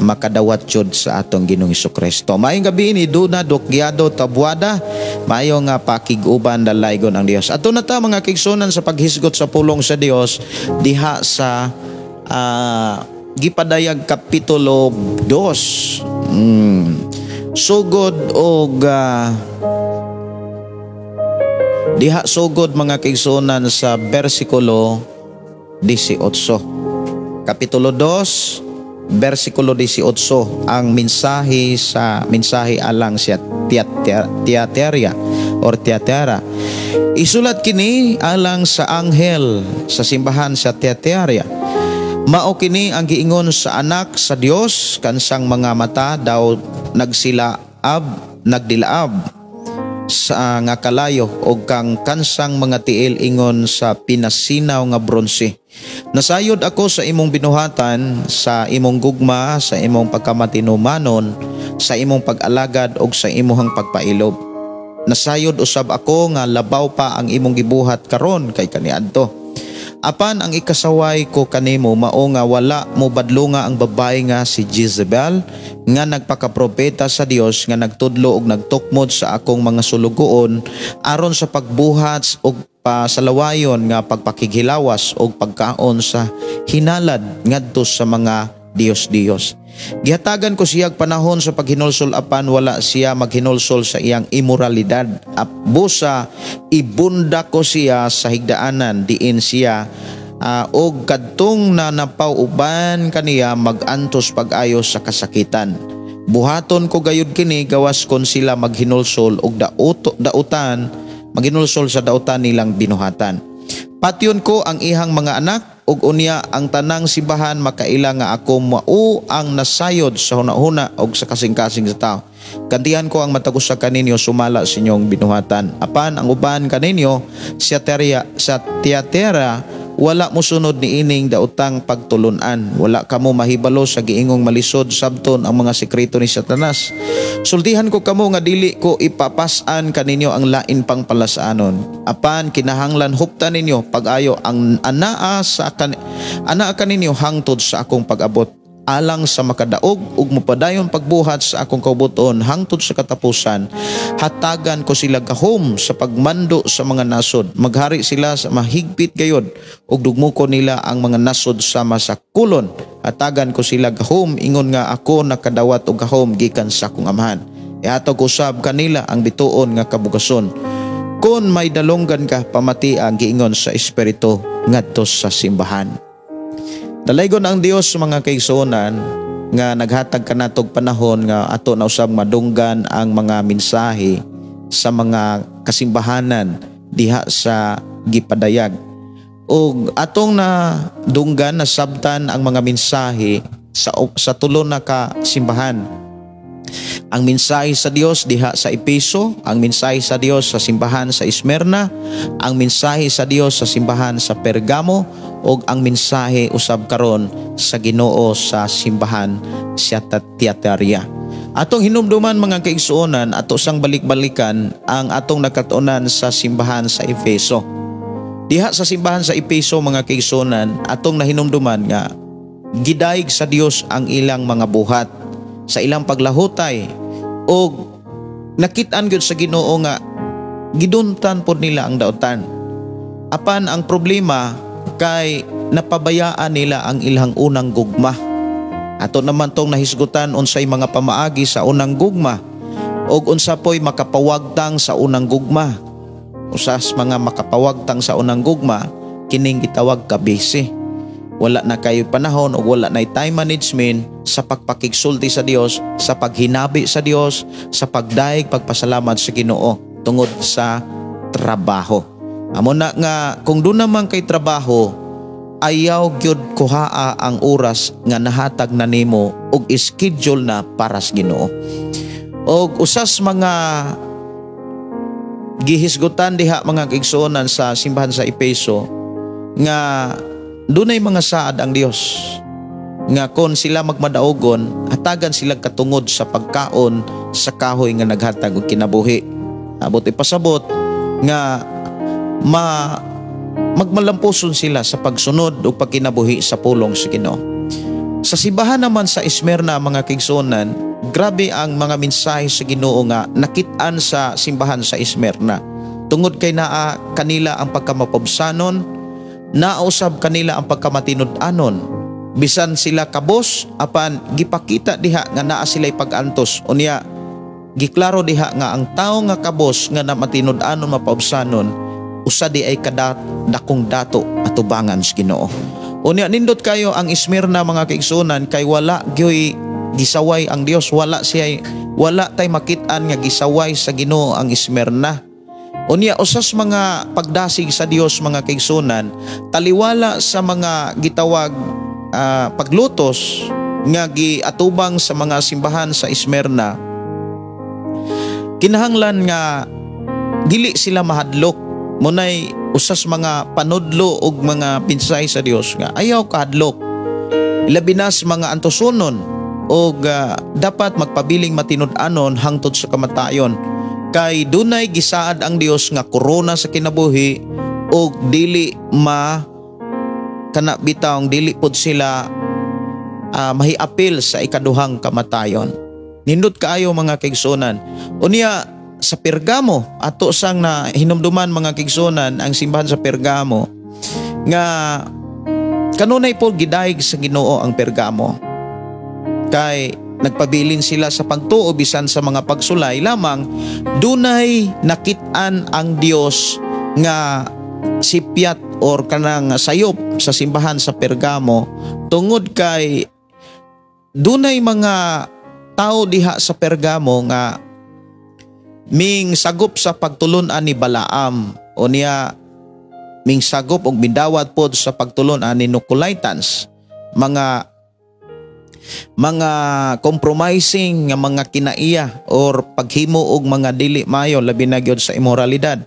makadawat jud sa atong Ginoong Kristo. Maayong gabi ni Duna Dokyado Tabuada. Maayo nga pakig-uban, dalaygon ang Dios. Ato na ta, mga kaigsunan, sa paghisgot sa pulong sa Dios diha sa gipadayag Kapitulo 2. Sugod og diha sugod, mga kaigsuonan, sa bersikulo 18. Kapitulo 2, bersikulo 18, ang mensahe sa mensahe alang sa Tiateria or Tiatera. Isulat kini alang sa anghel sa simbahan sa Tiateria. Mao kini ang giingon sa Anak sa Dios, kansang mga mata daw nagsilaab, nagdilaab sa nga kalayo og kang kansang mga tiil ingon sa pinasinaw nga bronse. Nasayod ako sa imong binuhatan, sa imong gugma, sa imong pagkamatinumanon, sa imong pag-alagad og sa imong pagpailob. Nasayod usab ako nga labaw pa ang imong gibuhat karon kay kaniadto. Apan ang ikasaway ko kanimo mao nga wala mo badlunga ang babae nga si Jezebel nga nagpakapropeta sa Dios, nga nagtudlo og nagtukmod sa akong mga sulugoon aron sa pagbuhat og pasalawayon nga pagpakighilawas og pagkaon sa hinalad ngadto sa mga diyos-diyos. Gihatagan ko siyag panahon sa paghinulsol, apan wala siya maghinulsol sa iyang imoralidad. Busa ibunda ko siya sa higdaanan diin siya og kadtong na napaw uban kaniya magantos pag-ayo sa kasakitan. Buhaton ko gayud kini gawas kon sila maghinulsol og dautan, maghinulsol sa dautan nilang binuhatan. Patyon ko ang ihang mga anak ug unya ang tanang simbahan makaila nga ako mao ang nasayod sa hunahuna og sa kasing-kasing sa tao. Gantihan ko ang matag usa kaninyo sumala sa inyong binuhatan. Apan ang uban kaninyo sa Tiatera wala mosunod niining daotang pagtulunan. Wala kamo mahibalo sa giingong malisod sabton ang mga sekreto ni Satanas. Sultihan ko kamo nga dili ko ipapas-an kaninyo ang lain pang palasanon. Apan kinahanglan huptan ninyo pag-ayo ang anaa kaninyo hangtod sa akong pag-abot, alang sa makadaog ug mopadayon pagbuhat sa akong kaubuton hangtod sa katapusan. Hatagan ko sila gahom sa pagmando sa mga nasod. Maghari sila sa mahigpit gayod ug dugmoko nila ang mga nasod sama sa kulon. Hatagan ko sila gahom ingon nga ako nakadawat og gahom gikan sa akong Amahan. Ihatag ko usab kanila ang bituon nga kabugason. Kon may dalonggan ka, pamati ang giingon sa Espiritu ngadto sa simbahan. Dalaygon ang Dios, mga kaigsuonan, nga naghatag kanatog panahon nga ato na usab madunggan ang mga mensahe sa mga kasimbahanan diha sa gipadayag. Og atong na dunggan, nasabtan ang mga mensahe sa tulo na ka simbahan. Ang mensahe sa Dios diha sa Epeso, ang mensahe sa Dios sa simbahan sa Esmirna, ang mensahe sa Dios sa simbahan sa Pergamo, ug ang mensahe usab karon sa Ginoo sa simbahan sa Tiatira. Atong hinumduman, mga kaigsuonan, ato sang balik-balikan ang atong nakatunan sa simbahan sa Efeso. Diha sa simbahan sa Efeso, mga kaigsuonan, atong nahinumduman nga gidayeg sa Dios ang ilang mga buhat sa ilang paglahutay og nakit-an gyud sa Ginoo nga giduntan pod nila ang dautan. Apan ang problema kay napabayaan nila ang ilang unang gugma. Ato naman tong nahisgutan unsay mga pamaagi sa unang gugma og unsa poy makapawagtang sa unang gugma. Usas mga makapawagtang sa unang gugma kining gitawag ka busy. Wala na kayo panahon o wala na time management sa pagpakigsulti sa Dios, sa paghinabi sa Dios, sa pagdaig, pagpasalamat sa Ginoo tungod sa trabaho. Amo na nga kung doon naman kay trabaho, ayaw gyud kuhaa ang oras nga nahatag na nimo og schedule na para sa Ginoo. Og usas mga gihisgutan diha, mga kaigsuonan, sa simbahan sa Epeso nga dunay mga saad ang Dios nga kon sila magmadaogon, hatagan sila katungod sa pagkaon sa kahoy nga naghatag og kinabuhi. Abot ipasabot nga magmalampuson sila sa pagsunod ug pagkinabuhi sa pulong sa Ginoo. Sa simbahan naman sa Esmirna, mga kaigsuonan, grabe ang mga mensahe sa Ginoo nga nakit-an sa simbahan sa Esmirna. Tungod kay naa kanila ang pagkamapabsanon, nausab kanila ang pagkamatinud-anon, Bisan sila kabos, apan gipakita diha nga naa sila'y pag-antos. Unya giklaro diha nga ang tawo nga kabos nga na matinud-anon, mapaubsanon, usa di ay kada dakong dato atubangan sa Ginoo. Unya nindot kayo ang Esmirna, mga kaigsunan, kay wala gyoy gisaway ang Dios, wala siya, wala tay makit-an nga gisaway sa Ginoo ang Esmirna. Unya usas mga pagdasig sa Dios, mga kaigsunan, taliwala sa mga gitawag paglutos nga giatubang sa mga simbahan sa Esmirna, kinahanglan nga dili sila mahadlok. Munay usas mga panudlo og mga pinsay sa Dios nga ayaw kahadlok, ilabi na sa mga antusonon, og dapat magpabiling matinud-anon hangtod sa kamatayon, kay dunay gisaad ang Dios nga korona sa kinabuhi og dili ma kana bitawng dili pod sila mahiapil sa ikaduhang kamatayon. Nindot kaayo, mga kaigsunan. Unya sa Pergamo, ato sang na hinumduman, mga kaigsunan, ang simbahan sa Pergamo nga kanunay po gidayeg sa Ginoo ang Pergamo. Kay nagpabilin sila sa pagtuo bisan sa mga pagsulay, lamang dunay nakit-an ang Dios nga sipyat or kanang sayop sa simbahan sa Pergamo, tungod kay dunay mga tao diha sa Pergamo nga ming sagop sa pagtulun-an ni Balaam, o niya ming sagop og midawat pod sa pagtulun-an ni Nicolaitans, mga compromising nga mga kinaiya or paghimo og mga dili mayo, labi na gyud sa imoralidad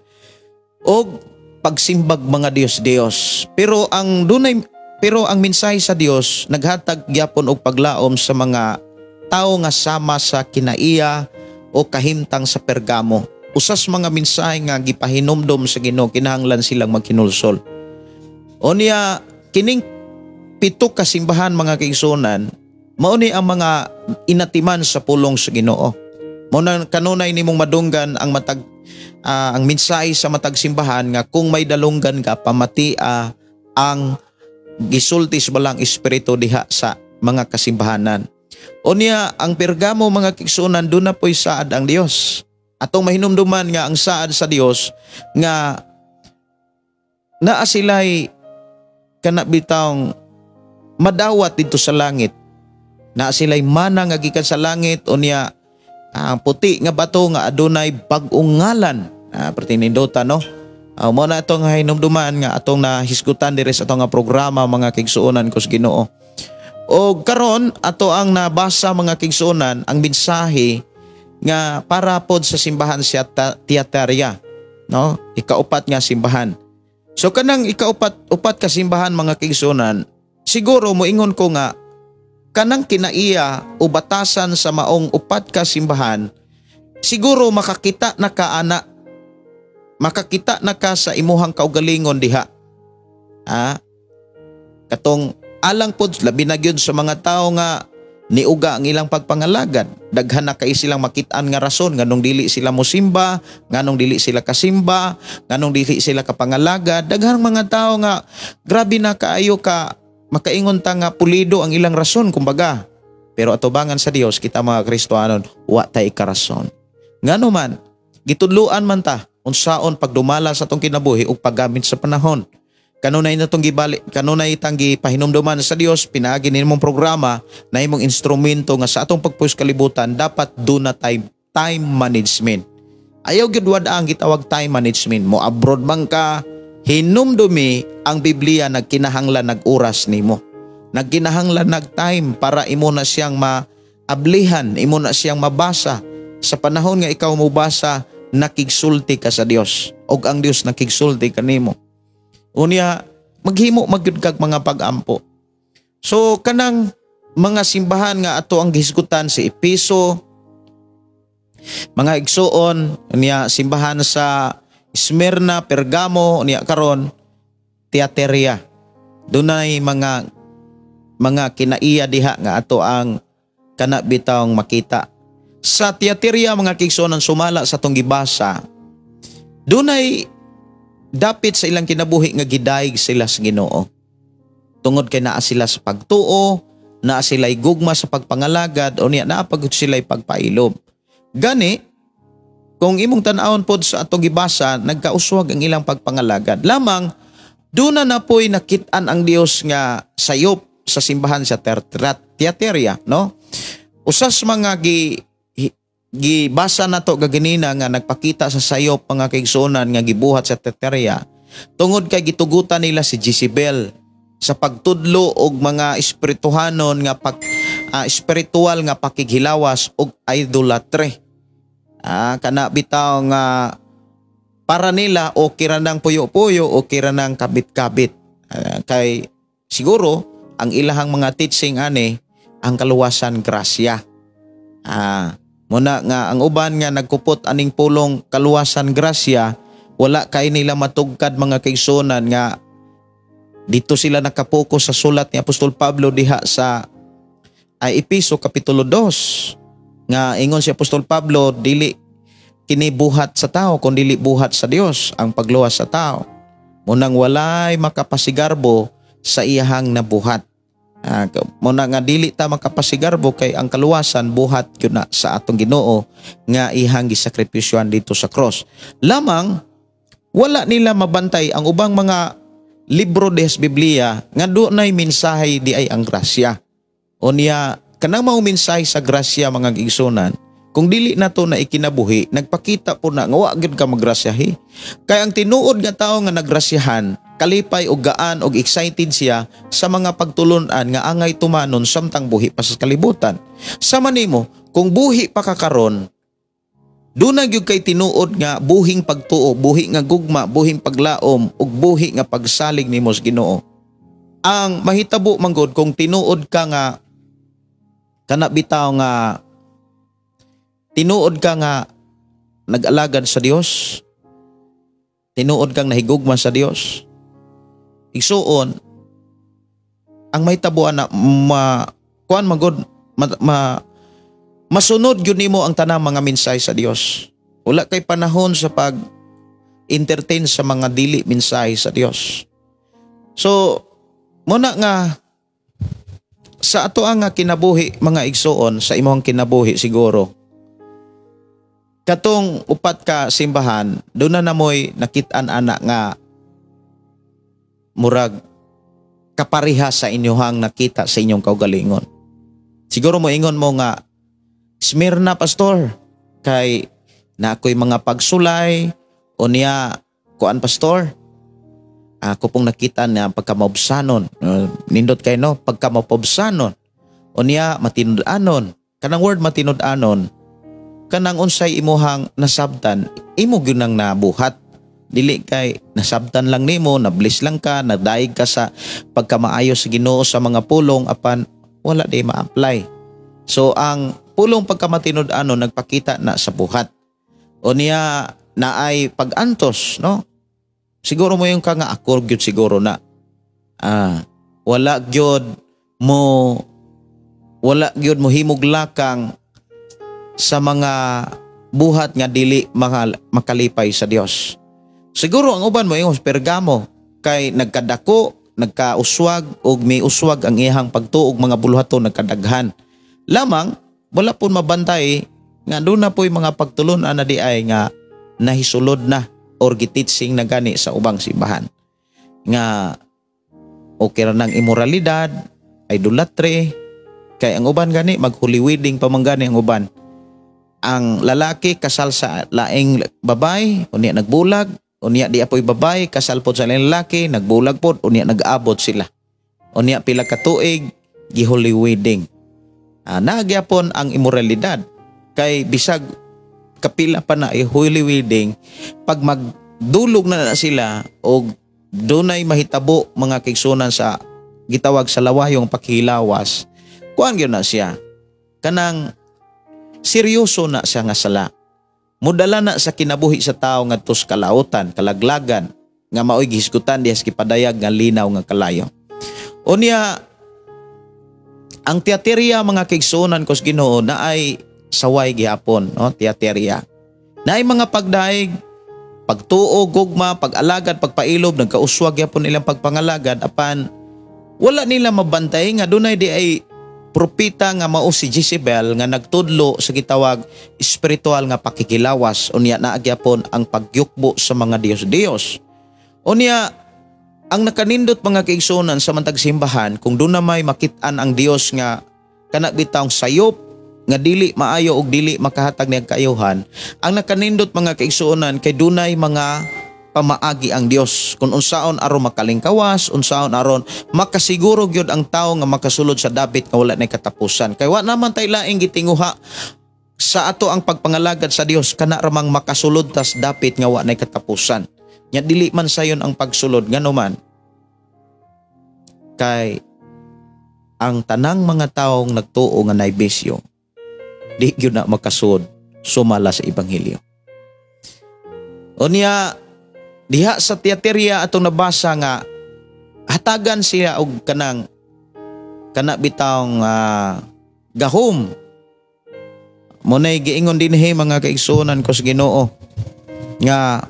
og pagsimbag mga Dios-Dios. Pero ang mensahe sa Dios naghatag gyapon og paglaom sa mga tawo nga sama sa kinaiya o kahimtang sa Pergamo. Usas mga mensahe nga gipahinumdom sa Ginoo, kinahanglan silang maghinulsol. Unya kining pito ka simbahan, mga kaigsunan, mao ni ang mga inatiman sa pulong sa Ginoo. Mao na kanunay nimong madunggan ang matag ang mensahe sa matag simbahan nga kung may dalunggan ka, pamatia ang gisulti sa Balaang Espiritu diha sa mga kasimbahanan. Unya ang Pergamo, mga kaigsunan, doon na po'y saad ang Dios. Atong mahinumduman nga ang saad sa Dios nga naa sila'y kana bitawng madawat dito sa langit. Naa sila'y mana nga gikan sa langit, unya ang puti nga bato nga adunay bag-ong ngalan. Pertinindota, no? Mo na itong hinumduman nga atong nahisgutan diri sa atong nga programa, mga kaigsuonan ko sa Ginoo. O karon ato ang nabasa, mga kaigsuonan, ang mensahe nga para pod sa simbahan sa Tiatira, no? Ikaupat nga simbahan. So kanang ikaupat upat ka simbahan, mga kaigsuonan, siguro moingon ko nga kanang kinaiya o batasan sa maong upat ka simbahan, siguro makakita na ka ana, makakita na ka sa imuhang kaugalingon diha. Katong alang pod labi na gyud sa mga tawo nga niuga ang ilang pagpangalagad. Daghan na kay silang makit-an nga rason nganong dili sila mosimba, nganong dili sila kasimba, nganong dili sila kapangalagad. Daghang mga tawo nga grabe na kaayo ka makaingon ta nga pulido ang ilang rason kumbaga. Pero atubangan sa Dios, kita mga Kristohanon, wa tay karason. Ngano man, gitudluan man ta unsaon pagdumala sa atong kinabuhi ug paggamit sa panahon. Kanunay na tong gibali, kanunay tang gipahinumduman sa Dios pinaagi nimong programa na imong instrumento nga sa atong pagpuyo kalibutan dapat duna time time management. Ayaw gyud wad ang gitawag time management. Mo abroad man ka, hinumdumi ang Biblia nagkinahanglan nag oras nimo. Nagkinahanglan nag time para imo na siyang maablihan, imo na siyang mabasa. Sa panahon nga ikaw mobasa, nakigsulti ka sa Dios ug ang Dios nakigsulti kanimo. Unya maghimo magyud kag mga pag-ampo. So kanang mga simbahan nga ato ang gihisgutan, si Epeso, mga igsuon, unya simbahan sa Smyrna, Pergamo, unya karon Tiatira. Dunay mga kinaiya diha nga ato ang kana bitawng makita. Sa Tiatira, mga kaigsuonan, sumala sa atong gibasa, dunay dapit sa ilang kinabuhi nga gidayeg sila sa Ginoo. Tungod kay naa sila sa pagtuo, naa sila'y gugma sa pagpangalagad, o niya naa pagud sila'y pagpailob. Gani, kung imong tan-awon pod sa atong gibasa, nagkauswag ang ilang pagpangalagad. Lamang, doon na napoy nakit-an ang Dios nga sayop sa simbahan sa Tiateria, no? Usas mga gibasa nato gaganina nga nagpakita sa sayop, mga kaigsuonan, nga gibuhat sa Tiateria tungod kay gitugutan nila si Jezebel sa pagtudlo og mga espirituhanon nga espiritual nga pakighilawas og idolatry. Kana bitaw nga para nila o kira ng puyo-puyo o kira ng kabit-kabit. Kay siguro ang ilahang mga teaching ani ang kaluwasan grasya. Muna nga ang uban nga nagkupot aning pulong kaluwasan grasya, wala kay nila matugkad, mga kaigsuonan, nga dito sila nakapokus sa sulat ni Apostol Pablo diha sa ay Epeso kapitulo 2 nga ingon si Apostol Pablo, dili kini buhat sa tao kun dili buhat sa Dios ang pagluwas sa tao. Munang walay makapasigarbo sa iyahang nabuhat. Muna nga dili ta makapasigarbo kay ang kaluwasan buhat gyud na sa atong Ginoo nga iyang gisakripisyohan dito sa cross. Lamang wala nila mabantay ang ubang mga libro des Biblia nga dunay mensahe di ay ang grasya. Unya kanang mao mensahe sa grasya, mga igsunan, kung dili nato na ikinabuhi, nagpakita po na nga wa gyud ka magrasyahi. Kay ang tinuod nga tawo nga nagrasyahan, kalipay og gaan og excited siya sa mga pagtulunan nga angay tumanon samtang buhi pa sa kalibutan. Sama nimo, kung buhi pa ka karon, doon gyud kay tinuod nga buhing pagtuo, buhi nga gugma, buhing paglaom ug buhi nga pagsalig nimo sa Ginoo. Ang mahitabo manggod kung tinuod ka nga kana bitaw nga tinuod ka nga nag-alagad sa Dios, tinuod kang nahigugma sa Dios. Igsuon, ang mahitabuan na ma kuan magod ma masunod gyud nimo ang tanang mga mensahe sa Dios. Wala kay panahon sa pag entertain sa mga dili mensahe sa Dios. So, muna nga sa ato ang nga kinabuhi, mga igsuon, sa imong kinabuhi siguro katong upat ka simbahan, doon na namoy nakitaan ana nga murag kapareha sa inyohang nakita sa inyong kaugalingon. Siguro mo ingon mo nga Smyrna, pastor, kay na ako'y mga pagsulay o niya kuan, pastor, ako pong nakita na pagkamaubsanon. Nindot kay no, pagkamapobsanon o niya matinud-anon. Kanang word matinud-anon, kanang unsay imuhang nasabtan, imo gyud nang nabuhat, dili kay nasabtan lang nimo, na-bless lang ka, nadaig ka sa pagkamaayo sa Ginoo sa mga pulong apan wala di ma-apply. So ang pulong pagkamatinud-anon nagpakita na sa buhat. O niya naay pag-antos, no? Siguro mo yung ka nga ako gyud siguro na wala gyud mo himog lakang sa mga buhat nga dili makalipay sa Dios. Siguro ang uban mo yung Pergamo kay nagkadako, nagkauswag og may uswag ang iyang pagtuog, mga buluhaton nagkadaghan. Lamang wala pun mabantay nga doon na po'y mga pagtulon-an na di ay nga nahisulod na or giteaching na gani sa ubang simbahan. Nga okay ra ng immoralidad, idolatry, kay ang uban gani mag-holy wedding pa man gani ang uban. Ang lalaki kasal sa laing babay, unya nagbulag, unya di apoy babay, kasal pod sa laing lalaki, nagbulag pod, unya nag-abot sila. Unya pila ka tuig gi-holy wedding. Nagyapon ang immoralidad kay bisag kapila pa na holy wedding, pag magdulog na, na sila og dunay mahitabo, mga kaigsunan, sa gitawag sa lawayong pakihilawas, kuan gyud na siya, kanang seryoso na siya nga sala, mudala na sa kinabuhi sa tao ngadto sa kalautan, kalaglagan, nga maoy gihisgutan diha sa gipadayag nga linaw nga kalayo. Unya ang Tiateria, mga kaigsuonan ko sa Ginoo, na ay saway gihapon, no? Tiateria na ay mga pagdaig, pagtuo, gugma, pag-alagad, pagpailob, nagkauswag gyapon ilang pagpangalagad apan Wala nila mabantay nga dunay di ay propeta nga mao si Jezebel nga nagtudlo sa gitawag espiritual nga pakikilawas, unya naa gyapon ang pagyukbo sa mga diyos-diyos. Unya ang nakanindot, mga kaigsunan, sa matag simbahan, kung doon na may makit-an ang Dios nga kana bitawng sayop nga dili maayo og dili makahatag niyang kaayuhan. Ang nakanindot, mga kaigsuonan, kay dunay mga pamaagi ang Dios kung unsaon aron makalingkawas, unsaon aron makasiguro gyud ang tawo nga makasulod sa dapit nga wala nay katapusan, kay wa naman tay laing gitinguha sa ato ang pagpangalagad sa Dios kana ramang makasulod tas dapit nga wa nay katapusan. Nya dili man sayon ang pagsulod, nganuman kay ang tanang mga taong nagtuo nga nay bisyo, di gyud na makasud sumala sa ebanghelyo. Unya diha sa Tiatira, atong nabasa nga hatagan siya og kanang kana bitawng gahom. Mo nay giingon dinhi, mga kaigsuonan ko sa Ginoo, nga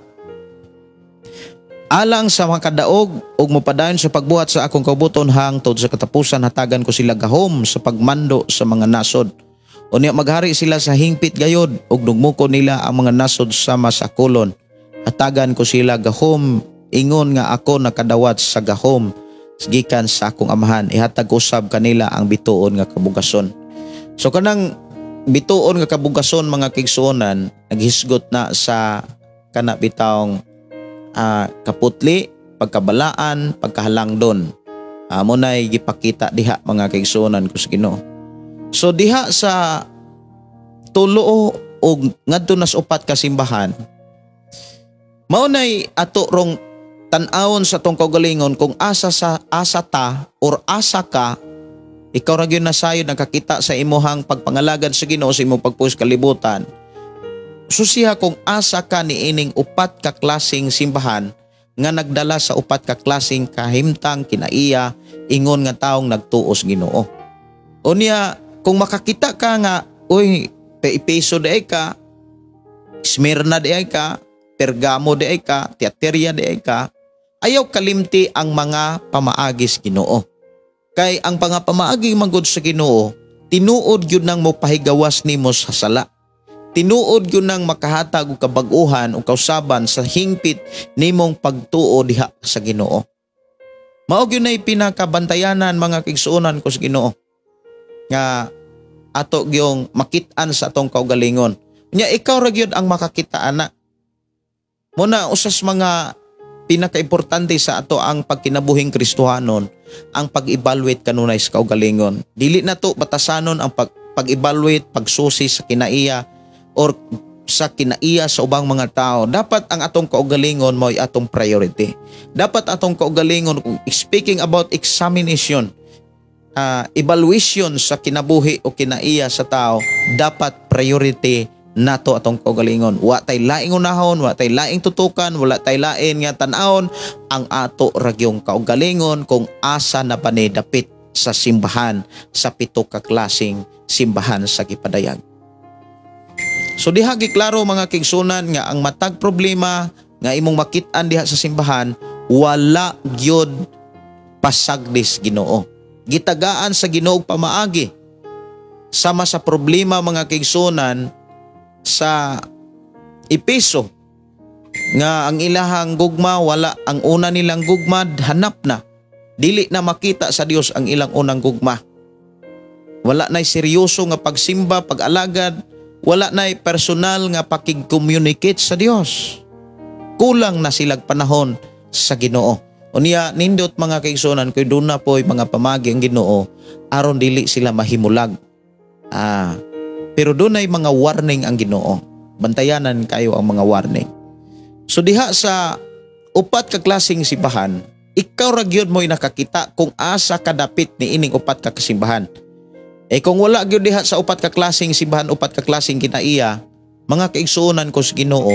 alang sa mga kadaog ug mopadayon sa pagbuhat sa akong kaubuton hangtod sa katapusan, hatagan ko sila gahom sa pagmando sa mga nasod. Unya maghari sila sa hingpit gayod ug dugmukon nila ang mga nasod sama sa kolon. Hatagan ko sila gahom ingon nga ako nakadawat sa gahom gikan sa akong Amahan. Ihatag ko usab kanila ang bituon nga kabugason. So kanang bituon nga kabugason, mga kaigsuonan, naghisgot na sa kana bitawng kaputli, pagkabalaan, pagkahalangdon. Mo nay gipakita diha, mga kaigsuonan ko sa Ginoo. So diha sa tulo og ngadto nas upat ka simbahan, mao nay ato rong tan-awon sa atong kaugalingon kung asa ta or asa ka, ikaw ra gyud nasayod nakakita sa imuhang pagpangalagad sa Ginoo, sa imong pagpuyo kalibutan. Susiha kung asa ka niining upat ka klaseng simbahan nga nagdala sa upat ka klaseng kahimtang kinaiya ingon nga taong nagtuos Ginoo. Unya kung makakita ka nga, uy, Epeso diay ka, Smyrna diay ka, Pergamo diay ka, Tiatira diay ka, ayaw kalimti ang mga pamaagis Ginoo. Kay ang mga pamaagi manggod sa Ginoo, tinuod gyud nang mopahigawas nimo sa sala. Tinuod gyud nang makahatag og kabag-uhan o kausaban sa hingpit nimong pagtuo diha sa Ginoo. Mao gyud nay pinakabantayanan, mga kaigsuonan ko sa Ginoo, nga ato gyung makit-an sa atong kaugalingon. Nya ikaw ra gyud ang makakita ana. Muna usas mga pinakaimportante sa ato ang pagkinabuhing Kristohanon, ang pag-evaluate kanunay sa kaugalingon. Dili na to batasanon ang pag-evaluate, pagsusi sa kinaiya or sa kinaiya sa ubang mga tao. Dapat ang atong kaugalingon mo'y atong priority. Dapat atong kaugalingon, speaking about examination, evaluation sa kinabuhi o kinaiya sa tao, dapat priority nato atong kaugalingon. Wa tay laing unahon, wa tay laing tutukan, wala tay lain nga tan-awon, ang ato ragyong kaugalingon kung asa na ba ni dapit sa simbahan, sa pito ka klaseng simbahan sa gipadayag. So diha giklaro, mga kaigsuonan, nga ang matag problema nga imong makit-an diha sa simbahan, wala gyud pasagdis Ginoo. Gitagaan sa Ginoo pamaagi. Sama sa problema, mga kaigsuonan, sa Epeso nga ang ilahang gugma, wala ang una nilang gugma, hanap na. Dili na makita sa Dios ang ilang unang gugma. Wala na'y seryoso nga pagsimba, pag-alagad, wala na'y personal nga pakig-communicate sa Dios. Kulang na silag panahon sa Ginoo. Unya nindot, mga kaigsuonan, kay doon na po'y mga pamagi ang Ginoo aron dili sila mahimulag. Pero doon ay mga warning ang Ginoo. Bantayanan kayo ang mga warning. So diha sa upat ka klaseng simbahan, ikaw ra gyud mo'y nakakita kung asa kadapit ni ining upat ka kasimbahan. Eh kung wala gyud diha sa upat ka klaseng simbahan, upat ka klaseng kinaiya, mga kaigsuonan ko sa Ginoo,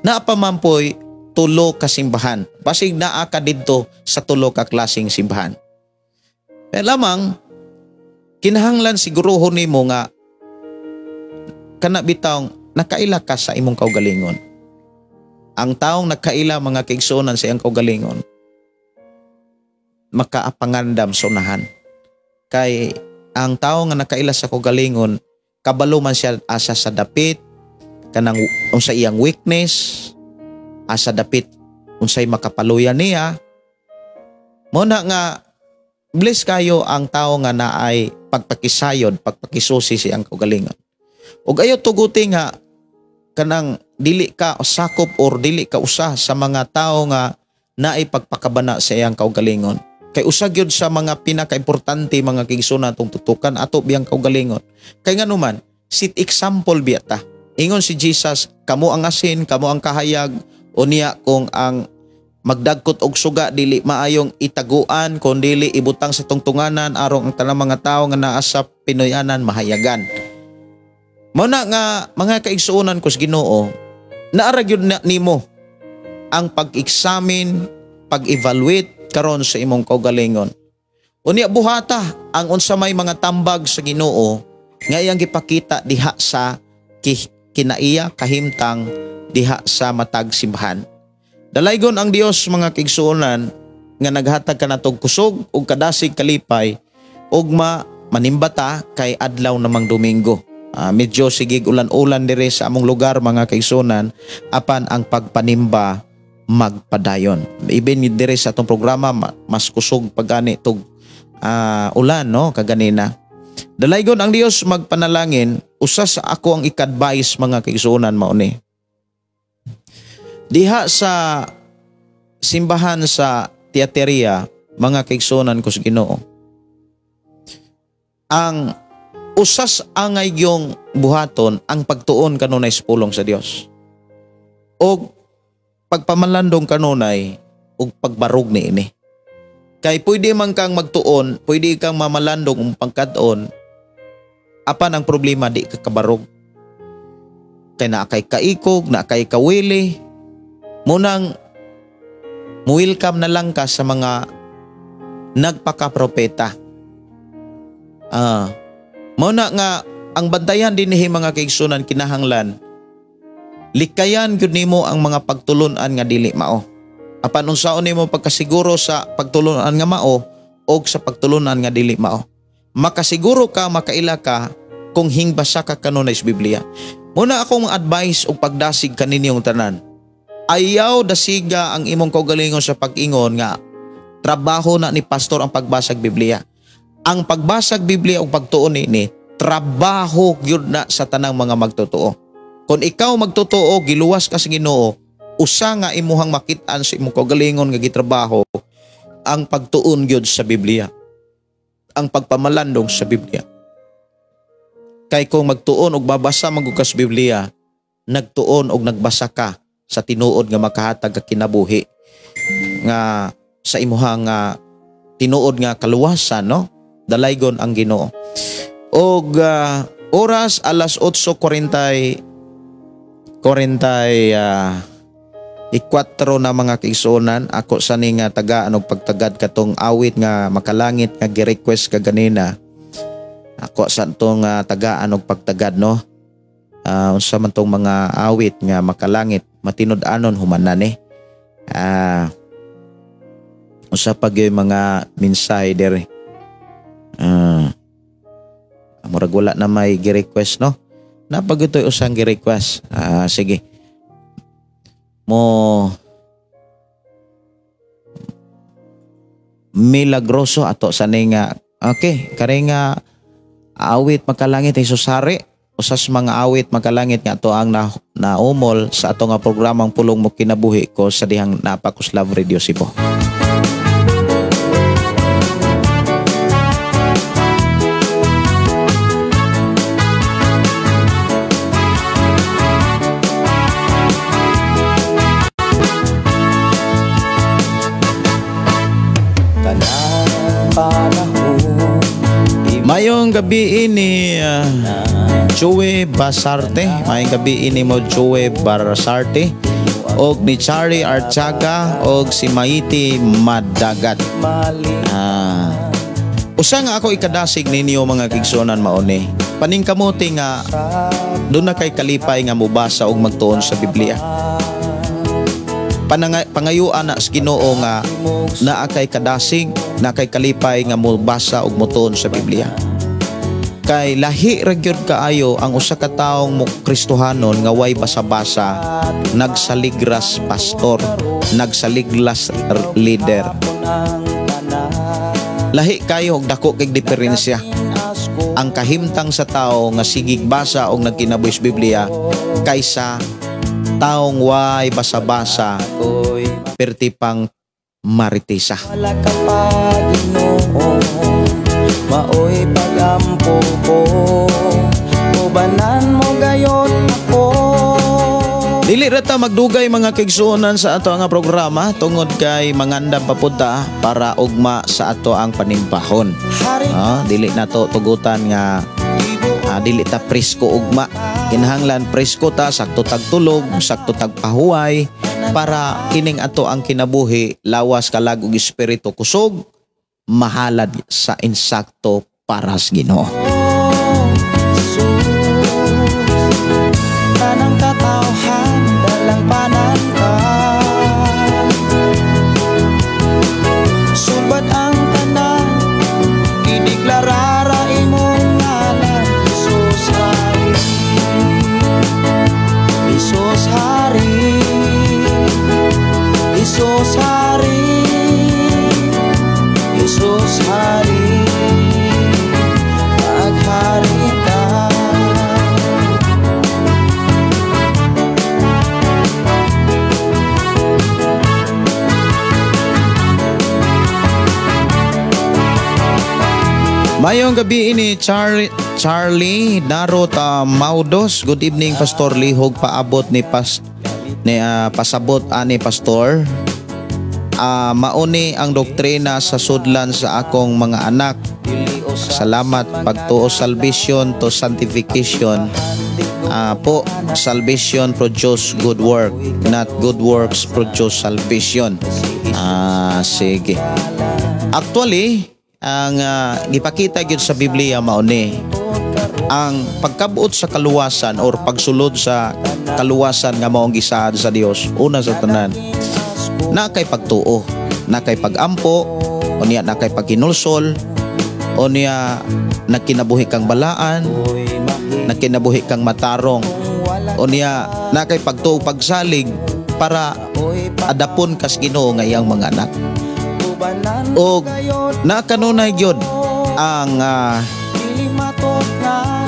naa pa man po'y tulo ka simbahan. Basig naa ka didto sa tulo ka klaseng simbahan. Pero lamang kinahanglan siguruhon nimo nga kana bitawng nakaila ka sa imong kaugalingon. Ang taong nagkaila, mga kaigsuonan, sa iyang kaugalingon, makaapangandam sa unahan. Kay ang tao nga nakaila sa kaugalingon, kabalo man siya asa sa dapit kanang unsa iyang weakness, asa dapit unsay makapaluya niya. Mo na nga bless kayo ang tao nga naay pagpakisayod, pagpakisusi sa iyang kaugalingon. Ug ayo tuguti nga kanang dili ka sakop or dili ka usa sa mga tao nga naay pagpakabana sa iyang kaugalingon. Kay usa gyud sa mga pinakaimportante mga kaigsoon atong tutukan ato biyang kaugalingon. Kay nganuman, sit example biya ta. Ingon si Jesus, kamo ang asin, kamo ang kahayag, unya kung ang magdagkot og suga dili maayong itaguan kun dili ibutang sa tungtunganan aron ang tanang mga tawo nga naa sa Pinoyanan mahayagan. Mao na nga mga kaigsuonan ko sa Ginoo, naara gyud na nimo ang pag-examine, pag-evaluate karon sa imong kaugalingon. Unya buhata ang unsa may mga tambag sa Ginoo nga iyang gipakita diha sa kinaiya kahimtang diha sa matag simbahan. Dalaygon ang Dios mga kaigsuonan nga naghatag kanatog kusog ug kadasig kalipay ug manimbata kay adlaw namang Domingo. Medyo sigig ulan-ulan dire sa among lugar mga kaigsuonan, apan ang pagpanimba magpadayon. Ibin dire sa atong programa mas kusog pagani tug ulan no kaganina. Dalaygon ang Dios magpanalangin, usa sa ako ang ikadvise mga kaigsuonan mao ni. Diha sa simbahan sa Teateria, mga kaigsuonan ko sa Ginoo, ang usas angay yung buhaton ang pagtuon kanunay sa pulong sa Dios. Og pagpamalandong kanunay og pagbarog niini. Kay pwede man kang magtuon, pwede kang mamalandong ug pangkat-on, apan ang problema di ka kabarog. Kay naa kay kaikog, naa kay kawili, munang welcome na lang ka sa mga nagpakapropeta. Muna nga ang bantayan dinhi mga kaigsunan kinahanglan likayan gyud nimo ang mga pagtulun-an nga dili mao. Apan unsaon nimo pagkasiguro sa pagtulun-an nga mao og sa pagtulun-an nga dili mao. Makasiguro ka, makaila ka kung hingbasa ka kanunay sa Biblia. Muna akong advice og pagdasig kaninyong tanan. Ayaw dasiga ang imong kaugalingon sa pag-ingon nga trabaho na ni pastor ang pagbasag Biblia. Ang pagbasag Biblia ug pagtuon niini, trabaho gyud na sa tanang mga magtotoo. Kung ikaw magtotoo, giluwas ka sa Ginoo, usa nga imuhang makit-an sa imong kaugalingon nga gitrabaho ang pagtuon gyud sa Biblia. Ang pagpamalandong sa Biblia. Kay kung magtuon og babasa man gud ka sa Biblia, nagtuon og nagbasa ka sa tinuod nga makahatag ka kinabuhi nga sa imuhang tinuod nga kaluwasan, no? Dalaygon ang Ginoo. Og oras alas 8:44 na mga kaigsuonan, ako sa ni nga tagaan og pagtagad katong awit nga makalangit nga gi-request kaganina. Ako sa tong tagaan og pagtagad, no? Unsa man tong mga awit nga makalangit matinud-anon humanan ni. Usa pa gyud mga mensahe dere. Murag wala na may gi-request, no? Napagutoy usang gi-request. Sige. Mo milagroso ato sa ni nga okay, kare nga awit makalangit Jesus Hari. Usas mga awit makalangit nga ato ang naumol sa ato nga programang Pulong Mo Kinabuhi ko sa dihang Napakuslav Radio Cebu. Mayong gabi ini Joey Basarte, mayong gabi ini mo Joey Basarte og ni Chari Archaga og si Maiti Madagat. Usa nga ako ikadasig ninyo mga kigsuonan mao ni. Paningkamuti nga doon na kay kalipay nga mobasa og magtuon sa Biblia. Pangayuan na sa Ginoo nga naa kay kadasig Na kay kalipay nga mobasa og motuon sa Biblia. Kay lahi ra gyud kaayo ang usa ka taong mo Kristohanon nga way basa-basa, nagsaligras pastor, nagsaliglas leader. Lahi kayo og dako kay diferensya ang kahimtang sa tao nga sigig basa og nagkinabuhi sa Biblia kaysa taong way basa-basa, perti pang maritisa. Wala ka pa, Ginoo. Maoy pagampo ko. Ubanan mo gayon ako. Dili ra ta magdugay, mga kaigsuonan, sa ato nga programa tungod kay mangandam pa pud ta para ugma sa ato ang panimbahon. Hari. Ah, dili na to tugutan nga dili ta presko ugma. Kinahanglan presko ta, sakto tag tulog, sakto tag pahuway para kining ato ang kinabuhi, lawas, kalag ug espiritu kusog mahalad sa insakto para sa Ginoo. Jesus. Tanang katawhan dalang pananta. Sulbad ang tanan, ideklarara imong ngalan. Jesus Hari, Jesus Hari, Jesus Hari, Jesus Hari. Maghari ka. Mayong gabi ini Charlie, Charlie Narota Maudos. Good evening, Pastor. Lihog paabot ni pas ni pasabot ani, Pastor. Mauni ang doktrina sa sudlan sa akong mga anak. Salamat. Pagtuo salvation to sanctification. Po, salvation produce good work, not good works produce salvation. Sige. Actually, ang gipakita gyud sa Biblia mauni ang pagkabuot sa kaluwasan or pagsulod sa kaluwasan nga maong gisaad sa Dios. Una sa tanan, na kay pagtuo, na kay pagampo, unya na kay paghinulsol, unya nagkinabuhi kang balaan, nagkinabuhi kang matarong, unya na kay pagtuo, pagsalig para adapon kas Ginoo nga iyang mga anak. Og nakanunay gyud ang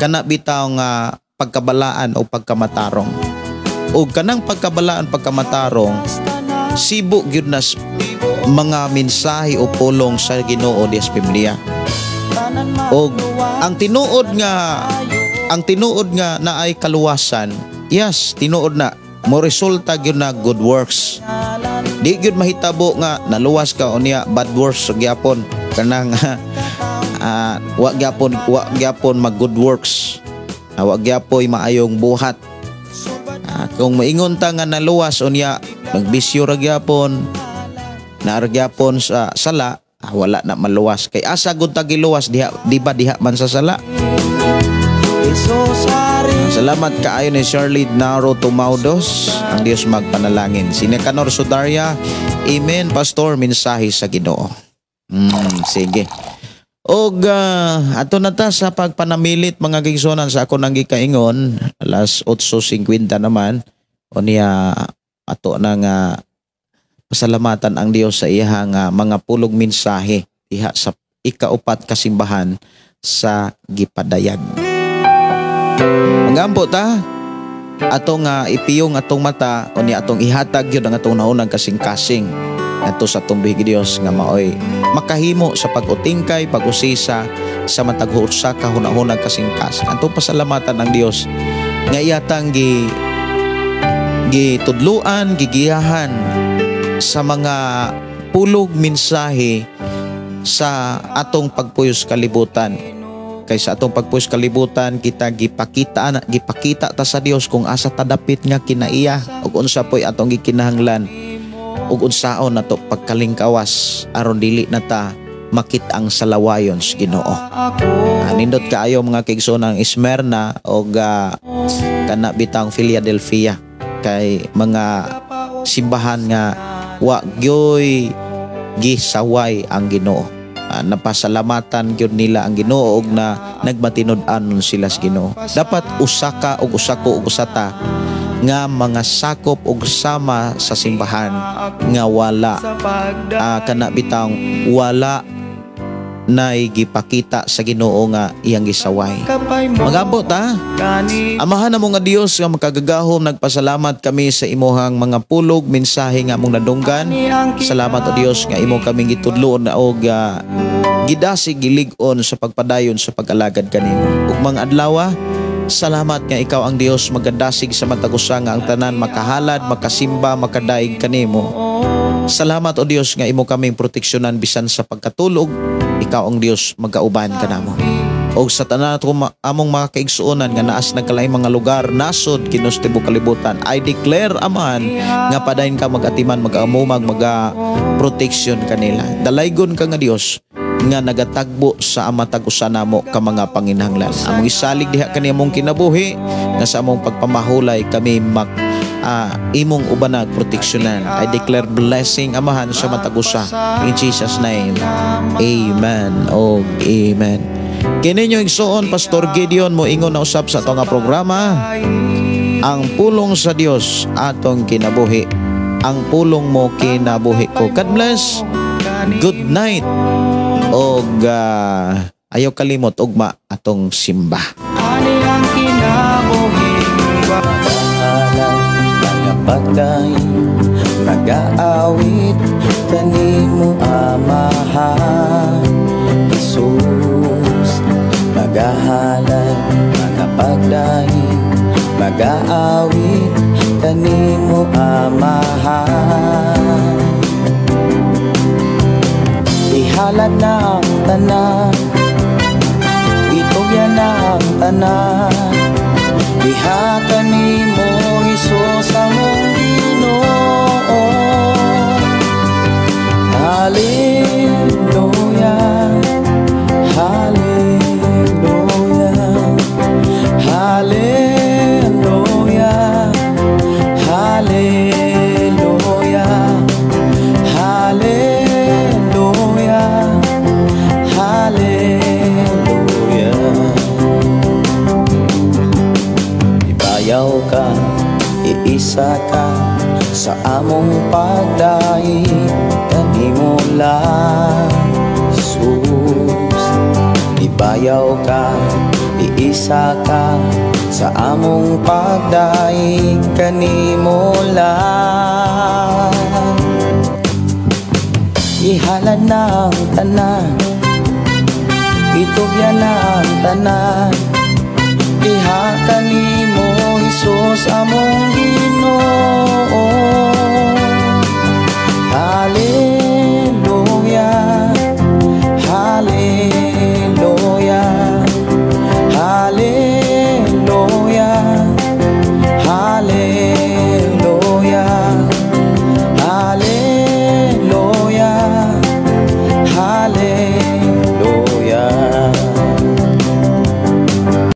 kana bitaw nga pagkabalaan o pagkamatarong. Og kanang pagkabalaan, pagkamatarong, sibo gyud na mga mensahe o pulong sa Ginoo diya sa Biblia. Og ang tinuod nga naay kaluwasan, yes, tinuod na mo resulta gyud na good works. Di gyud mahitabo nga naluwas ka unya bad works gyapon, kanang wa gyapon mag good works, wa gyapoy maayong buhat. Kung maingon ta nga naluwas unya nagbisyo ra gyapon, naa ra gyapon sa sala, wala na maluwas kay asa gud ta giluwas diha, di ba, diha man sa sala? Salamat kaayo ni Shirley Naro Tumaudos. Ang Dios magpanalangin. Si Nicanor Sudaria, "Amen, Pastor, mensahe sa Ginoo." Sige. Og ato na ta sa pagpanamilit, mga kaigsuonan, sa ako nang gikaingon, alas 8:50 naman. Unya ato na nga pasalamatan ang Dios sa iyang mga pulog mensahe diha sa ikaupat kasimbahan sa gipadayag. Mangampo ta, atong ipiyong atong mata, unya atong ihatag yun ang atong naunang kasing-kasing ngadto sa atong bihig Dios nga maoy makahimo sa pag-utingkay, pag-usisa sa matag usa ka hunahunag kasing-kasing. Atong pasalamatan ang Dios nga iyatang gitudluan, gigiyahan sa mga pulog mensahe sa atong pagpuyos kalibutan. Kay sa atong pagpuyos kalibutan, kita gipakita na, gipakita ta sa Dios kung asa ta dapit nga kinaiya ug unsa po'y atong gikinahanglan ug unsaon nato pagkalingkawas aron dili na ta makit ang salawayon sa Ginoo. Nindot kaayo, mga kaigsoon, ang Smyrna og kana bitang Philadelphia kay mga simbahan nga wa gyoy gisaway ang Ginoo. Napasalamatan gyud nila ang Ginoo og na nagmatinud-anon sila sa Ginoo. Dapat usa ka og usa ko og usa ta nga mga sakop og sama sa simbahan nga wala kana bitang wala nay gipakita sa Ginoo nga iyang gisaway. Mag-ampo ta. Amahan namo nga Dios nga makagagahom, nagpasalamat kami sa imuhang mga pulog, mensahe nga among nadunggan. Salamat, o Dios, nga imo kaming gitudloon na og gidasig, gilig-on sa pagpadayon sa pag-alagad kanimo. Ug mga adlaw, salamat nga ikaw ang Dios magadasig sa matag usa nga ang tanan makahalad, makasimba, makadaig kanimo. Salamat, o Dios, nga imo kaming proteksyonan bisan sa pagkatulog, ikaw ang Dios magauban kanamo. Og sa tanan ato among mga kaigsuonan nga naas nagkalaing mga lugar, nasod, kinos tibuok kalibutan, I declare, Amahan, nga padayon ka magatiman, magamumag, maga proteksyon kanila. Dalaygon ka nga Dios nga nagatagbo sa matag usa namo ka mga panginahanglan. Among isalig diha kani among kinabuhi nga sa among pagpamahulay kami mak imong ubanag, proteksyonan. I declare blessing, Amahan, sa matag usa. In Jesus' name. Amen. Og amen. Kini inyong igsuon, Pastor Gideon, mo ingon na usab sa ato nga programa, Ang Pulong sa Dios Atong Kinabuhi. Ang pulong mo kinabuhi ko. God bless. Good night. Og ayaw kalimot, ugma atong simba. Ani ang kinabuhi. Magahalad, magapagdaig, magaawit kanimo, Amahan Jesus. Magahalad, magapagdaig, magaawit kanimo, Amahan. Ihalad na ang tanan, itugyan na ang tanan diha kanimo, Hesus among Ginoo. Hallelujah, Hallelujah, Hallelujah, Hallelujah, Hallelujah, Hallelujah. Ibayaw ka, iisa ka sa among pagdaig kanimo lang, Jesus. Ibayaw ka, iisa ka sa among pagdaig kanimo lang. Ihalad na ang tanan, itugyan na ang tanan diha kanimo, Hesus among Ginoo. Hallelujah.